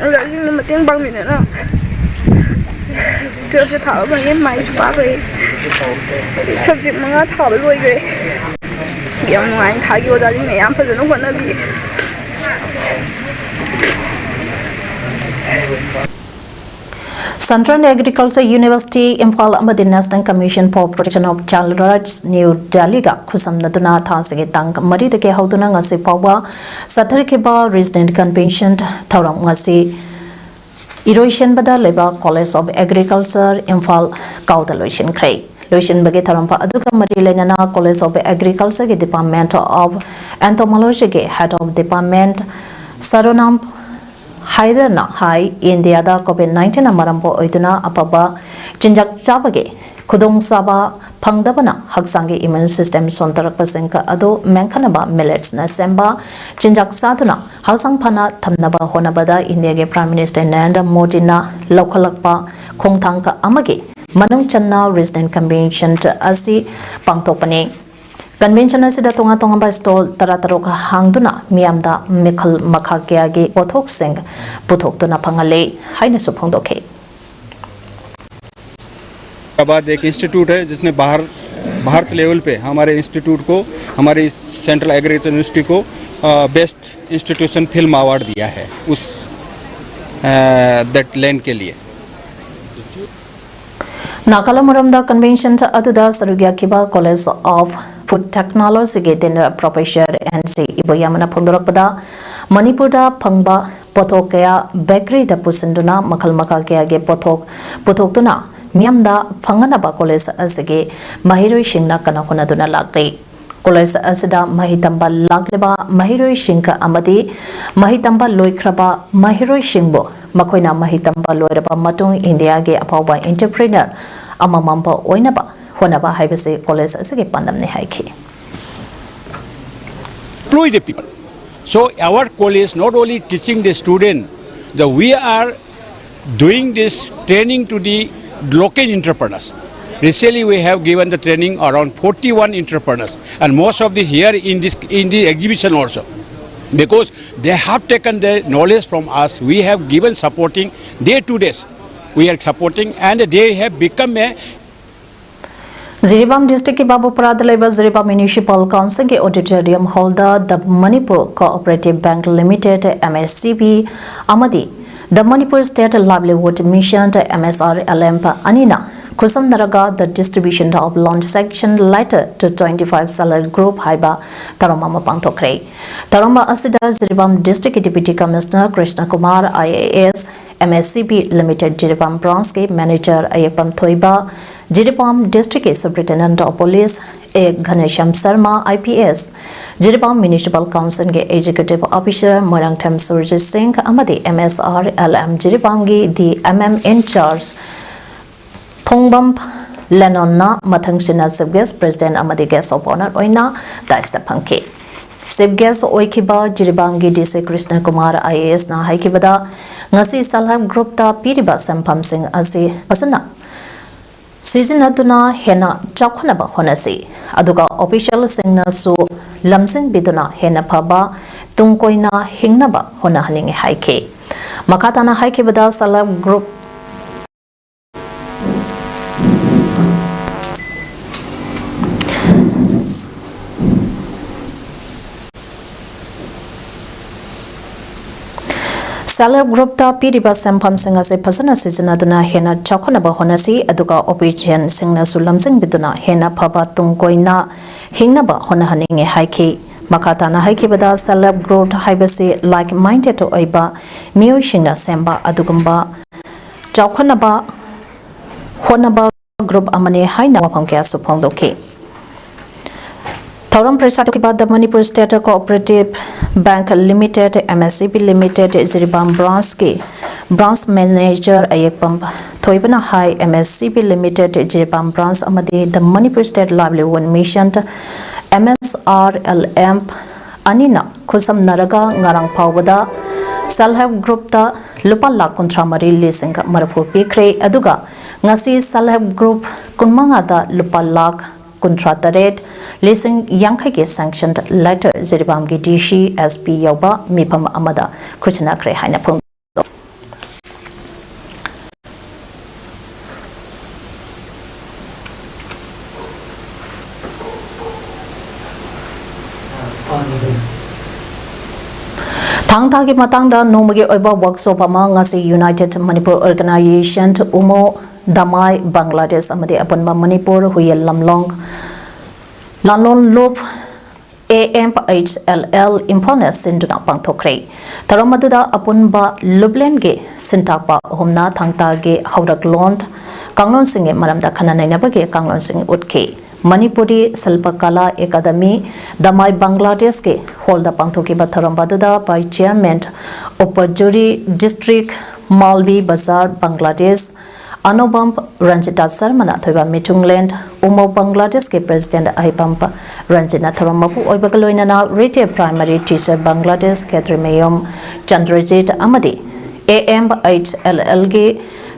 ꯑꯣꯖꯥꯁꯤꯡꯅ ꯃꯇꯦꯡ ꯄꯥꯡꯕꯤꯗꯅ ꯇꯨꯋꯦꯜꯐꯁꯦ ꯊꯥꯕ ꯐꯪꯉꯦ꯫ ꯃꯥꯏꯁꯨ ꯄꯥꯛꯈ꯭ꯔꯦ꯫ ꯁꯕꯖꯦꯛ ꯃꯉꯥ ꯊꯥꯕ ꯂꯣꯏꯈ꯭ꯔꯦ꯫ ꯌꯥꯝ ꯅꯨꯡꯉꯥꯏꯅ ꯊꯥꯈꯤ꯫ ꯑꯣꯖꯥꯁꯤꯡꯅ ꯌꯥꯝ ꯐꯖꯅ ꯍꯣꯠꯅꯕꯤ꯫ Central Agriculture University, ꯏꯝꯐꯥꯜ ꯑꯃꯗꯤ National Commission for Protection of Child Rights, new ꯗꯦꯜꯂꯤꯒ ꯈꯨꯠꯁꯝꯅꯗꯨꯅ ꯊꯥꯁꯤꯒꯤ ꯇꯥꯡ ꯃꯔꯤꯗꯒꯤ ꯍꯧꯗꯨꯅ ꯉꯁꯤ ꯐꯥꯎꯕ ꯆꯠꯊꯔꯛꯈꯤꯕ ꯔꯤꯖꯅꯦꯜ ꯀꯟꯚꯦꯟꯁꯟ ꯊꯧꯔꯝ ꯉꯁꯤ ꯏꯔꯣꯏꯁꯦꯟꯕꯗ ꯂꯩꯕ College of Agriculture, ꯏꯝꯐꯥꯜ ꯀꯥꯎꯗ ꯂꯣꯏꯁꯤꯟꯈ꯭ꯔꯦ꯫ ꯂꯣꯏꯁꯤꯟꯕꯒꯤ ꯊꯧꯔꯝ ꯑꯗꯨꯒ ꯃꯔꯤ ꯂꯩꯅꯅ College of Agricultureꯒꯤ Department of Entomologyꯒꯤ Head of Department ꯁꯔꯣꯅꯥꯝ ꯍꯥꯏꯗꯔꯅ ꯍꯥꯏ, ꯏꯟꯗꯤꯌꯥꯗ ꯀꯣꯚꯤꯗ ꯅꯥꯏꯟꯇꯤꯟꯅ ꯃꯔꯝ ꯑꯣꯏꯗꯨꯅ ꯑꯐꯕ ꯆꯤꯟꯖꯥꯛ ꯆꯥꯕꯒꯤ ꯈꯨꯗꯣꯡꯆꯥꯕ ꯐꯪꯗꯕꯅ ꯍꯛꯆꯥꯡꯒꯤ immune system ꯁꯣꯟꯊꯔꯛꯄꯁꯤꯡ ꯑꯗꯨ ꯃꯦꯟꯈꯠꯅꯕ milletꯅ ꯁꯦꯝꯕ ꯆꯤꯟꯖꯥꯛ ꯆꯥꯗꯨꯅ ꯍꯛꯆꯥꯡ ꯐꯅ ꯊꯝꯅꯕ ꯍꯣꯠꯅꯕꯗ ꯏꯟꯗꯤꯌꯥꯒꯤ Prime Minister ꯅꯔꯦꯟꯗ꯭ꯔ ꯃꯣꯗꯤꯅ ꯂꯧꯈꯠꯂꯛꯄ ꯈꯣꯡꯊꯥꯡ ꯑꯃꯒꯤ ꯃꯅꯨꯡ ꯆꯟꯅ Regional Convention ꯑꯁꯤ ꯄꯥꯡꯊꯣꯛꯄꯅꯤ꯫ Convention ꯑꯁꯤꯗ ꯇꯣꯉꯥꯟ ꯇꯣꯉꯥꯟꯕ stall ꯇꯔꯥꯇꯔꯨꯛ ꯍꯥꯡꯗꯨꯅ ꯃꯤꯌꯥꯝꯗ ꯃꯈꯜ ꯃꯈꯥ ꯀꯌꯥꯒꯤ ꯄꯣꯠꯊꯣꯛꯁꯤꯡ ꯄꯨꯊꯣꯛꯇꯨꯅ ꯐꯪꯍꯜꯂꯤ ꯍꯥꯏꯅꯁꯨ ꯐꯣꯡꯗꯣꯛꯈꯤ꯫ हैदराबाद एक इंस्टीट्यूट है जिसने बाहर भारत लेवल पे हमारे इंस्टीट्यूट को, हमारे इस सेंट्रल एग्रीकल्चर यूनिवर्सिटी को बेस्ट इंस्टीट्यूशन फिल्म अवार्ड दिया है उस दैट लैंड के लिए। ꯅꯥꯒꯥꯂꯦꯟ ꯃꯔꯝꯗ convention ꯑꯗꯨꯗ ꯁꯔꯨꯛ ꯌꯥꯈꯤꯕ College of Food Technologyꯒꯤ Dean Professor N C ꯏꯕꯣꯌꯥꯃꯅ ꯐꯣꯡꯗꯣꯔꯛꯄꯗ, ꯃꯅꯤꯄꯨꯔꯗ ꯐꯪꯕ ꯄꯣꯠꯊꯣꯛ ꯀꯌꯥ bakeryꯗ ꯄꯨꯁꯤꯟꯗꯨꯅ ꯃꯈꯜ ꯃꯈꯥ ꯀꯌꯥꯒꯤ ꯄꯣꯠꯊꯣꯛ ꯄꯨꯊꯣꯛꯇꯨꯅ ꯃꯤꯌꯥꯝꯗ ꯐꯪꯍꯟꯅꯕ college ꯑꯁꯤꯒꯤ ꯃꯍꯩꯔꯣꯏꯁꯤꯡꯅ ꯀꯟꯅ ꯍꯣꯠꯅꯗꯨꯅ ꯂꯥꯛꯂꯤ꯫ College ꯑꯁꯤꯗ ꯃꯍꯩ ꯇꯝꯕ ꯂꯥꯛꯂꯤꯕ ꯃꯍꯩꯔꯣꯏꯁꯤꯡ ꯑꯃꯗꯤ ꯃꯍꯩ ꯇꯝꯕ ꯂꯣꯏꯈ꯭ꯔꯕ ꯃꯍꯩꯔꯣꯏꯁꯤꯡꯕꯨ ꯃꯈꯣꯏꯅ ꯃꯍꯩ ꯇꯝꯕ ꯂꯣꯏꯔꯕ ꯃꯇꯨꯡ ꯏꯟꯗꯤꯌꯥꯒꯤ ꯑꯐꯥꯎꯕ entrepreneur ꯑꯃꯃꯝꯕ ꯑꯣꯏꯅꯕ ꯍꯣꯠꯅꯕ ꯍꯥꯏꯕꯁꯤ college ꯑꯁꯤꯒꯤ ꯄꯥꯟꯗꯝꯅꯤ ꯍꯥꯏꯈꯤ꯫ Employ the people. So our college not only teaching the student, the we are doing this training to the local entrepreneurs. Recently, we have given the training around forty-one entrepreneurs, and most of the here in this in the exhibition also, because they have taken their knowledge from us. We have given supporting day to days. We are supporting, and they have become a Jiribam districtꯀꯤ ꯕꯥꯕꯨꯄꯔꯥꯗ ꯂꯩꯕ Jiribam Municipal Councilꯒꯤ auditorium hallꯗ The Manipur Cooperative Bank Limited, M S C B, ꯑꯃꯗꯤ The Manipur State Livelihood Mission, M S R L M, ꯑꯅꯤꯅ ꯈꯨꯠꯁꯝꯅꯔꯒ The Distribution of Loan Sanction Letter to twenty-five Self Help Group ꯍꯥꯏꯕ ꯊꯧꯔꯝ ꯑꯃ ꯄꯥꯡꯊꯣꯛꯈ꯭ꯔꯦ꯫ ꯊꯧꯔꯝ ꯑꯁꯤꯗ Jiribam districtꯀꯤ Deputy Commissioner Krishna Kumar, I A S, M S C B Limited Jiribam branchꯀꯤ manager ꯑꯌꯦꯛꯄꯝ ꯊꯣꯏꯕ, Jiribam districtꯀꯤ Superintendent of Police A Ghaneshyam Sharma, I P S, Jiribam Municipal Councilꯒꯤ executive officer Moirangthem Surjit ꯁꯤꯡ ꯑꯃꯗꯤ M S R L M ꯖꯤꯔꯤꯕꯥꯝꯒꯤ D M M in charge ꯊꯣꯡꯕꯝ ꯂꯦꯅꯣꯟꯅ ꯃꯊꯪꯁꯤꯅ Chief Guest, President ꯑꯃꯗꯤ Guest of Honour ꯑꯣꯏꯅ ꯗꯥꯏꯁꯇ ꯐꯝꯈꯤ꯫ Chief Guest ꯑꯣꯏꯈꯤꯕ ꯖꯤꯔꯤꯕꯥꯝꯒꯤ ꯗꯤ ꯁꯤ Krishna Kumar I A ꯑꯦꯁꯅ ꯍꯥꯏꯈꯤꯕꯗ, ꯉꯁꯤ Self Help Groupꯇ ꯄꯤꯔꯤꯕ ꯁꯦꯟꯐꯝꯁꯤꯡ ꯑꯁꯤ ꯐꯖꯅ ꯁꯤꯖꯤꯟꯅꯗꯨꯅ ꯍꯦꯟꯅ ꯆꯥꯎꯈꯠꯅꯕ ꯍꯣꯠꯅꯁꯤ, ꯑꯗꯨꯒ officialꯁꯤꯡꯅꯁꯨ ꯂꯝꯖꯤꯡꯕꯤꯗꯨꯅ ꯍꯦꯟꯅ ꯐꯕ ꯇꯨꯡ ꯀꯣꯏꯅ ꯍꯤꯡꯅꯕ ꯍꯣꯠꯅꯍꯟꯅꯤꯡꯏ ꯍꯥꯏꯈꯤ꯫ ꯃꯈꯥ ꯇꯥꯅ ꯍꯥꯏꯈꯤꯕꯗ, Self Help Group Self Help Groupꯇ ꯄꯤꯔꯤꯕ ꯁꯦꯟꯐꯝꯁꯤꯡ ꯑꯁꯤ ꯐꯖꯅ ꯁꯤꯖꯤꯟꯅꯗꯨꯅ ꯍꯦꯟꯅ ꯆꯥꯎꯈꯠꯅꯕ ꯍꯣꯠꯅꯁꯤ, ꯑꯗꯨꯒ officialꯁꯤꯡꯅꯁꯨ ꯂꯝꯖꯤꯡꯕꯤꯗꯨꯅ ꯍꯦꯟꯅ ꯐꯕ ꯇꯨꯡ ꯀꯣꯏꯅ ꯍꯤꯡꯅꯕ ꯍꯣꯠꯅꯍꯟꯅꯤꯡꯏ ꯍꯥꯏꯈꯤ꯫ ꯃꯈꯥ ꯇꯥꯅ ꯍꯥꯏꯈꯤꯕꯗ, Self Help Group ꯍꯥꯏꯕꯁꯤ like-minded ꯑꯣꯏꯕ ꯃꯤꯑꯣꯏꯁꯤꯡꯅ ꯁꯦꯝꯕ ꯑꯗꯨꯒꯨꯝꯕ ꯆꯥꯎꯈꯠꯅꯕ ꯍꯣꯠꯅꯕ group ꯑꯃꯅꯤ ꯍꯥꯏꯅ ꯋꯥꯐꯝ ꯀꯌꯥꯁꯨ ꯐꯣꯡꯗꯣꯛꯈꯤ꯫ ꯊꯧꯔꯝ ꯄꯔꯤꯁꯥ ꯊꯣꯛꯈꯤꯕ The Manipur State Cooperative Bank Limited, M S C B Limited, Jiribam branchꯀꯤ branch manager ꯑꯌꯦꯛꯄꯝ ꯊꯣꯏꯕꯅ high, M S C B Limited, Jiribam branch ꯑꯃꯗꯤ The Manipur State Livelihood Mission, M S R L M, ꯑꯅꯤꯅ ꯈꯨꯠꯁꯝꯅꯔꯒ ꯉꯔꯥꯡ ꯐꯥꯎꯕꯗ Self Help Groupꯇ ꯂꯨꯄꯥ ꯂꯥꯈ ꯀꯨꯟꯊ꯭ꯔꯥ ꯃꯔꯤ ꯂꯤꯁꯤꯡ ꯃꯔꯤꯐꯨ ꯄꯤꯈ꯭ꯔꯦ꯫ ꯑꯗꯨꯒ ꯉꯁꯤ Self Help Group ꯀꯨꯟꯃꯉꯥꯗ ꯂꯨꯄꯥ ꯂꯥꯈ ꯀꯨꯟꯊ꯭ꯔꯥ ꯇꯔꯦꯠ ꯂꯤꯁꯤꯡ ꯌꯥꯡꯈꯩꯒꯤ sanction letter ꯖꯤꯔꯤꯕꯥꯝꯒꯤ D C, S P ꯌꯥꯎꯕ ꯃꯤꯐꯝ ꯑꯃꯗ ꯈꯨꯠꯁꯤꯟꯅꯈ꯭ꯔꯦ ꯍꯥꯏꯅ ꯐꯣꯡꯗꯣꯛꯈꯤ꯫ ꯊꯥꯡ ꯊꯥꯒꯤ ꯃꯇꯥꯡꯗ ꯅꯣꯡꯃꯒꯤ ꯑꯣꯏꯕ workshop ꯑꯃ ꯉꯁꯤ United Manipur Organization, ꯎꯃꯣ, ꯗꯃꯥꯏ, ꯕꯪꯒ꯭ꯂꯥꯗꯦꯁ ꯑꯃꯗꯤ ꯑꯄꯨꯟꯕ ꯃꯅꯤꯄꯨꯔ ꯍꯨꯌꯦꯟ ꯂꯝꯂꯣꯡ ꯂꯥꯂꯣꯟ ꯂꯨꯞ, A M H L L, ꯏꯝꯐꯥꯜꯅ ꯁꯤꯟꯗꯨꯅ ꯄꯥꯡꯊꯣꯛꯈ꯭ꯔꯦ꯫ ꯊꯧꯔꯝ ꯑꯗꯨꯗ ꯑꯄꯨꯟꯕ ꯂꯨꯞꯂꯦꯟꯒꯤ ꯁꯤꯟꯇꯥꯛꯄ ꯑꯍꯨꯝꯅ ꯊꯥꯡ ꯇꯥꯒꯤ ꯍꯧꯔꯛꯂꯣꯟ ꯀꯥꯡꯂꯣꯟꯁꯤꯡꯒꯤ ꯃꯔꯝꯗ ꯈꯟꯅ ꯅꯩꯅꯕꯒꯤ ꯀꯥꯡꯂꯣꯟꯁꯤꯡ ꯎꯠꯈꯤ꯫ ꯃꯅꯤꯄꯨꯔꯤ ꯁꯤꯜꯄ ꯀꯂꯥ ꯑꯦꯀꯥꯗꯃꯤ, ꯗꯃꯥꯏ ꯕꯪꯒ꯭ꯂꯥꯗꯦꯁꯀꯤ ꯍꯣꯜꯗ ꯄꯥꯡꯊꯣꯛꯈꯤꯕ ꯊꯧꯔꯝ ꯑꯗꯨꯗ Vice Chairman, ꯎꯄꯖꯨꯔꯤ District, ꯃꯥꯜꯕꯤ ꯕꯖꯥꯔ, ꯕꯪꯒ꯭ꯂꯥꯗꯦꯁ, ꯑꯅꯣꯕꯝ ꯔꯟꯖꯤꯇꯥ ꯁꯔꯃꯅ ꯑꯊꯣꯏꯕ ꯃꯤꯊꯨꯡꯂꯦꯟ ꯎꯃꯧ ꯕꯪꯒ꯭ꯂꯥꯗꯦꯁꯀꯤ President ꯑꯍꯩꯕꯝ ꯔꯟꯖꯤꯠꯅ ꯊꯧꯔꯝ ꯃꯄꯨ ꯑꯣꯏꯕꯒ ꯂꯣꯏꯅꯅ Retired Primary Teacher Bangladesh ꯈꯦꯇ꯭ꯔꯤꯃꯌꯨꯝ ꯆꯟꯗ꯭ꯔꯖꯤꯠ ꯑꯃꯗꯤ A M H L L ꯒꯤ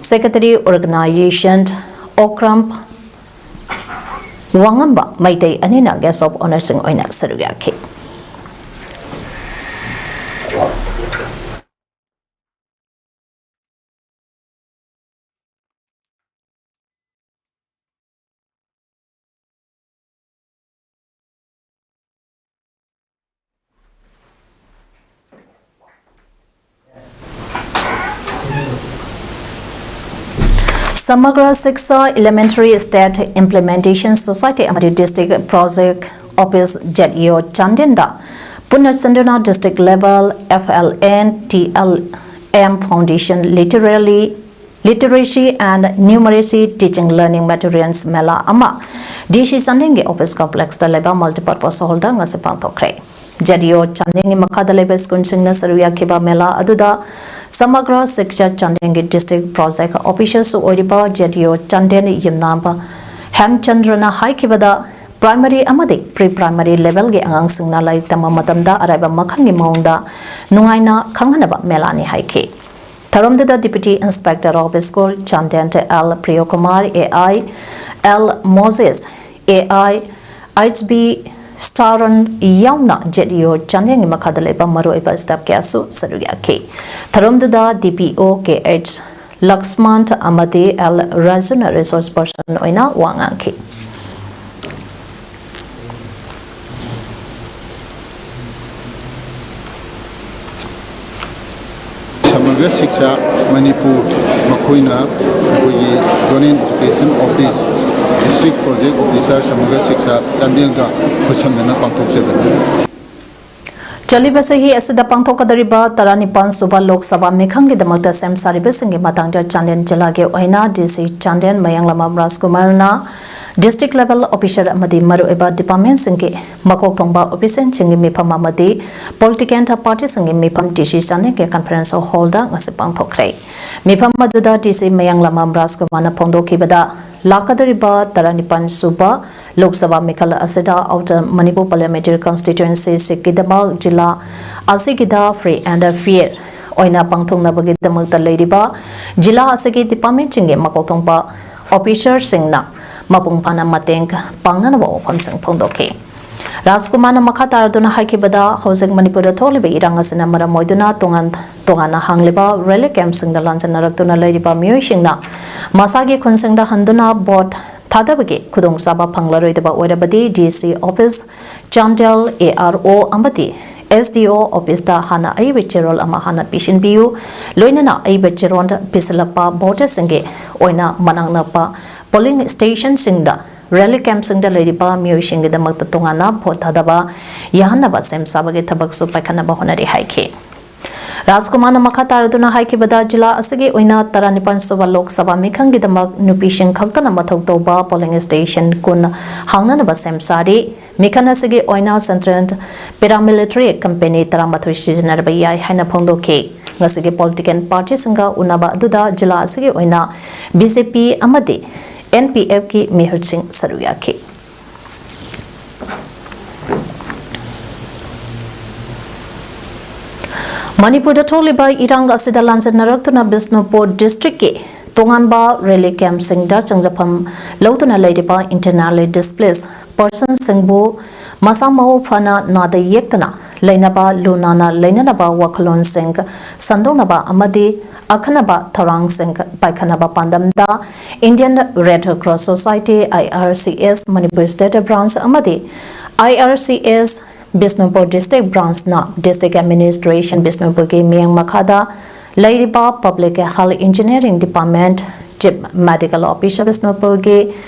Secretary Organization ꯑꯣꯀ꯭ꯔꯝ ꯋꯥꯉꯝꯕ ꯃꯩꯇꯩ ꯑꯅꯤꯅ Guest of Honourꯁꯤꯡ ꯑꯣꯏꯅ ꯁꯔꯨꯛ ꯌꯥꯈꯤ꯫ Samagra Shiksha Elementary State Implementation Society ꯑꯃꯗꯤ District Project Office, Z E O, ꯆꯥꯟꯗꯦꯜꯗ ꯄꯨꯟꯅ ꯆꯟꯗꯨꯅ District Level F L N T L M Foundation Literally Literacy and Numeracy Teaching Learning Materials ꯃꯦꯂꯥ ꯑꯃ D C ꯆꯥꯟꯗꯦꯜꯒꯤ Office Complexꯇ ꯂꯩꯕ Multipurpose Hallꯗ ꯉꯁꯤ ꯄꯥꯡꯊꯣꯛꯈ꯭ꯔꯦ꯫ Z E O ꯆꯥꯟꯗꯦꯜꯒꯤ ꯃꯈꯥꯗ ꯂꯩꯕ ꯁ꯭ꯀꯨꯜꯁꯤꯡꯅ ꯁꯔꯨꯛ ꯌꯥꯈꯤꯕ ꯃꯦꯂꯥ ꯑꯗꯨꯗ ꯁꯃꯒ꯭ꯔ ꯁꯤꯛꯁꯥ ꯆꯥꯟꯗꯦꯜꯒꯤ District Project Officerꯁꯨ ꯑꯣꯏꯔꯤꯕ Z E O Chandel ꯌꯨꯝꯅꯥꯝꯕ ꯍꯦꯝꯆꯟꯗ꯭ꯔꯅ ꯍꯥꯏꯈꯤꯕꯗ, Primary ꯑꯃꯗꯤ Pre Primary Levelꯒꯤ ꯑꯉꯥꯡꯁꯤꯡꯅ ꯂꯥꯏꯔꯤꯛ ꯇꯝꯕ ꯃꯇꯝꯗ ꯑꯔꯥꯏꯕ ꯃꯈꯜꯒꯤ ꯃꯑꯣꯡꯗ ꯅꯨꯡꯉꯥꯏꯅ ꯈꯪꯍꯟꯅꯕ ꯃꯦꯂꯥꯅꯤ ꯍꯥꯏꯈꯤ꯫ ꯊꯧꯔꯝꯗꯨꯗ Deputy Inspector of School Chandel L Priyokumar, A I L Moses, A I H B ꯁ꯭ꯇꯥꯔꯟ ꯌꯥꯎꯅ Z E O ꯆꯥꯟꯗꯦꯜꯒꯤ ꯃꯈꯥꯗ ꯂꯩꯕ ꯃꯔꯨꯑꯣꯏꯕ staff ꯀꯌꯥꯁꯨ ꯁꯔꯨꯛ ꯌꯥꯈꯤ꯫ ꯊꯧꯔꯝꯗꯨꯗ D P O K H ꯂꯛꯁꯃꯥꯟ ꯑꯃꯗꯤ L ꯔꯥꯖꯨꯅ Resource Person ꯑꯣꯏꯅ ꯋꯥ ꯉꯥꯡꯈꯤ꯫ ꯁꯃꯒ꯭ꯔ ꯁꯤꯛꯁꯥ ꯃꯅꯤꯄꯨꯔ, ꯃꯈꯣꯏꯅ ꯑꯩꯈꯣꯏꯒꯤ Zonal Education Office, District Project Officer ꯁꯃꯒ꯭ꯔ ꯁꯤꯛꯁꯥ ꯆꯥꯟꯗꯦꯜꯒ ꯈꯨꯠꯁꯝꯅꯅ ꯄꯥꯡꯊꯣꯛꯆꯕꯅꯤ꯫ ꯆꯠꯂꯤꯕ ꯆꯍꯤ ꯑꯁꯤꯗ ꯄꯥꯡꯊꯣꯛꯀꯗꯧꯔꯤꯕ ꯇꯔꯥꯅꯤꯄꯥꯟ ꯁꯨꯕ ꯂꯣꯛ ꯁꯚꯥ ꯃꯤꯈꯜꯒꯤꯗꯃꯛꯇ ꯁꯦꯝ ꯁꯥꯔꯤꯕꯁꯤꯡꯒꯤ ꯃꯇꯥꯡꯗ ꯆꯥꯟꯗꯦꯜ ꯖꯤꯂꯥꯒꯤ ꯑꯣꯏꯅ D C Chandel ꯃꯌꯥꯡꯂꯥꯃꯥ ꯔꯥꯖꯀꯨꯃꯥꯔꯅ district level officer ꯑꯃꯗꯤ ꯃꯔꯨꯑꯣꯏꯕ departmentꯁꯤꯡꯒꯤ ꯃꯀꯣꯛ ꯊꯣꯡꯕ officialꯁꯤꯡꯒꯤ ꯃꯤꯐꯝ ꯑꯃꯗꯤ political partyꯁꯤꯡꯒꯤ ꯃꯤꯐꯝ ꯗꯤ ꯁꯤ ꯆꯥꯅꯤꯡꯒꯤ conference hallꯗ ꯉꯁꯤ ꯄꯥꯡꯊꯣꯛꯈ꯭ꯔꯦ꯫ ꯃꯤꯐꯝ ꯑꯗꯨꯗ ꯗꯤ ꯁꯤ ꯃꯌꯥꯡꯂꯥꯃꯝ ꯔꯥꯖꯀꯨꯃꯥꯔꯅ ꯐꯣꯡꯗꯣꯛꯈꯤꯕꯗ, ꯂꯥꯛꯀꯗꯧꯔꯤꯕ ꯇꯔꯥꯅꯤꯄꯥꯟ ꯁꯨꯕ ꯂꯣꯛ ꯁꯚꯥ ꯃꯤꯈꯜ ꯑꯁꯤꯗ Outer Manipur Parliamentary Constituencyꯁꯤꯡꯒꯤꯗꯃꯛ zila ꯑꯁꯤꯒꯤꯗ free and fair ꯑꯣꯏꯅ ꯄꯥꯡꯊꯣꯛꯅꯕꯒꯤꯗꯃꯛꯇ ꯂꯩꯔꯤꯕ ꯖꯤꯂꯥ ꯑꯁꯤꯒꯤ departmentꯁꯤꯡꯒꯤ ꯃꯀꯣꯛ ꯊꯣꯡꯕ officerꯁꯤꯡꯅ ꯃꯄꯨꯡ ꯐꯥꯅ ꯃꯇꯦꯡ ꯄꯥꯡꯅꯅꯕ ꯋꯥꯐꯝꯁꯤꯡ ꯐꯣꯡꯗꯣꯛꯈꯤ꯫ ꯔꯥꯖꯀꯨꯃꯥꯔꯅ ꯃꯈꯥ ꯇꯥꯔꯗꯨꯅ ꯍꯥꯏꯈꯤꯕꯗ, ꯍꯧꯖꯤꯛ ꯃꯅꯤꯄꯨꯔꯗ ꯊꯣꯛꯂꯤꯕ ꯏꯔꯥꯡ ꯑꯁꯤꯅ ꯃꯔꯝ ꯑꯣꯏꯗꯨꯅ ꯇꯣꯉꯥꯟ ꯇꯣꯉꯥꯟꯅ ꯍꯥꯡꯂꯤꯕ relief campꯁꯤꯡꯗ ꯂꯥꯟꯖꯟꯅꯔꯛꯇꯨꯅ ꯂꯩꯔꯤꯕ ꯃꯤꯑꯣꯏꯁꯤꯡꯅ ꯃꯁꯥꯒꯤ ꯈꯨꯟꯁꯤꯡꯗ ꯍꯟꯗꯨꯅ vote ꯊꯥꯗꯕꯒꯤ ꯈꯨꯗꯣꯡꯆꯥꯕ ꯐꯪꯂꯔꯣꯏꯗꯕ ꯑꯣꯏꯔꯕꯗꯤ, ꯗꯤ ꯁꯤ office, ꯆꯥꯟꯗꯦꯜ, ꯑꯥꯔ ꯑꯣ ꯑꯃꯗꯤ ꯑꯦꯁ ꯗꯤ ꯑꯣ officeꯇ ꯍꯥꯟꯅ ꯑꯏꯕ ꯆꯦꯔꯣꯜ ꯑꯃ ꯍꯥꯟꯅ ꯄꯤꯁꯤꯟꯕꯤꯌꯨ꯫ ꯂꯣꯏꯅꯅ ꯑꯏꯕ ꯆꯦꯔꯣꯜ ꯄꯤꯁꯤꯜꯂꯛꯄ voterꯁꯤꯡꯒꯤ ꯑꯣꯏꯅ ꯃꯅꯥꯛ ꯅꯛꯄ polling stationꯁꯤꯡꯗ relief campꯁꯤꯡꯗ ꯂꯩꯔꯤꯕ ꯃꯤꯑꯣꯏꯁꯤꯡꯒꯤꯗꯃꯛꯇ ꯇꯣꯉꯥꯟꯅ vote ꯊꯥꯗꯕ ꯌꯥꯍꯟꯅꯕ ꯁꯦꯝ ꯁꯥꯕꯒꯤ ꯊꯕꯛꯁꯨ ꯄꯥꯏꯈꯠꯅꯕ ꯍꯣꯠꯅꯔꯤ ꯍꯥꯏꯈꯤ꯫ ꯔꯥꯖꯀꯨꯃꯥꯔꯅ ꯃꯈꯥ ꯇꯥꯔꯗꯨꯅ ꯍꯥꯏꯈꯤꯕꯗ, ꯖꯤꯂꯥ ꯑꯁꯤꯒꯤ ꯑꯣꯏꯅ ꯇꯔꯥꯅꯤꯄꯥꯟ ꯁꯨꯕ ꯂꯣꯛ ꯁꯚꯥ ꯃꯤꯈꯜꯒꯤꯗꯃꯛ ꯅꯨꯄꯤꯁꯤꯡ ꯈꯛꯇꯅ ꯃꯊꯧ ꯇꯧꯕ polling station ꯀꯨꯟ ꯍꯥꯡꯅꯅꯕ ꯁꯦꯝ ꯁꯥꯔꯤ꯫ ꯃꯤꯈꯜ ꯑꯁꯤꯒꯤ ꯑꯣꯏꯅ central paramilitary company ꯇꯔꯥꯃꯥꯊꯣꯏ ꯁꯤꯖꯤꯟꯅꯔꯕ ꯌꯥꯏ ꯍꯥꯏꯅ ꯐꯣꯡꯗꯣꯛꯈꯤ꯫ ꯉꯁꯤꯒꯤ political partyꯁꯤꯡꯒ ꯎꯅꯕ ꯑꯗꯨꯗ ꯖꯤꯂꯥ ꯑꯁꯤꯒꯤ ꯑꯣꯏꯅ ꯕꯤ ꯖꯦ ꯄꯤ ꯑꯃꯗꯤ ꯑꯦꯟ ꯄꯤ ꯑꯦꯐꯀꯤ ꯃꯤꯍꯨꯠꯁꯤꯡ ꯁꯔꯨꯛ ꯌꯥꯈꯤ꯫ ꯃꯅꯤꯄꯨꯔꯗ ꯊꯣꯛꯂꯤꯕ ꯏꯔꯥꯡ ꯑꯁꯤꯗ ꯂꯥꯟꯖꯟꯅꯔꯛꯇꯨꯅ ꯕꯤꯁꯅꯨꯄꯨꯔ districtꯀꯤ ꯇꯣꯉꯥꯟꯕ relief campꯁꯤꯡꯗ ꯆꯪꯖꯐꯝ ꯂꯧꯗꯨꯅ ꯂꯩꯔꯤꯕ internally displaced personꯁꯤꯡꯕꯨ ꯃꯁꯥ ꯃꯎ ꯐꯅ ꯅꯥꯗ ꯌꯦꯛꯇꯅ ꯂꯩꯅꯕ, ꯂꯨ ꯅꯥꯟꯅ ꯂꯩꯅꯅꯕ ꯋꯥꯈꯜꯂꯣꯟꯁꯤꯡ ꯁꯟꯗꯣꯛꯅꯕ ꯑꯃꯗꯤ ꯑꯈꯟꯅꯕ ꯊꯧꯔꯥꯡꯁꯤꯡ ꯄꯥꯏꯈꯠꯅꯕ ꯄꯥꯟꯗꯝꯗ Indian Red Cross Society, I R C S, Manipur State Branch ꯑꯃꯗꯤ I R C S Bishnupur District Branchꯅ District Administration ꯕꯤꯁꯅꯨꯄꯨꯔꯒꯤ ꯃꯤꯠꯌꯦꯡ ꯃꯈꯥꯗ ꯂꯩꯔꯤꯕ Public Health Engineering Department, Chief Medical Officer ꯕꯤꯁꯅꯨꯄꯨꯔꯒꯤ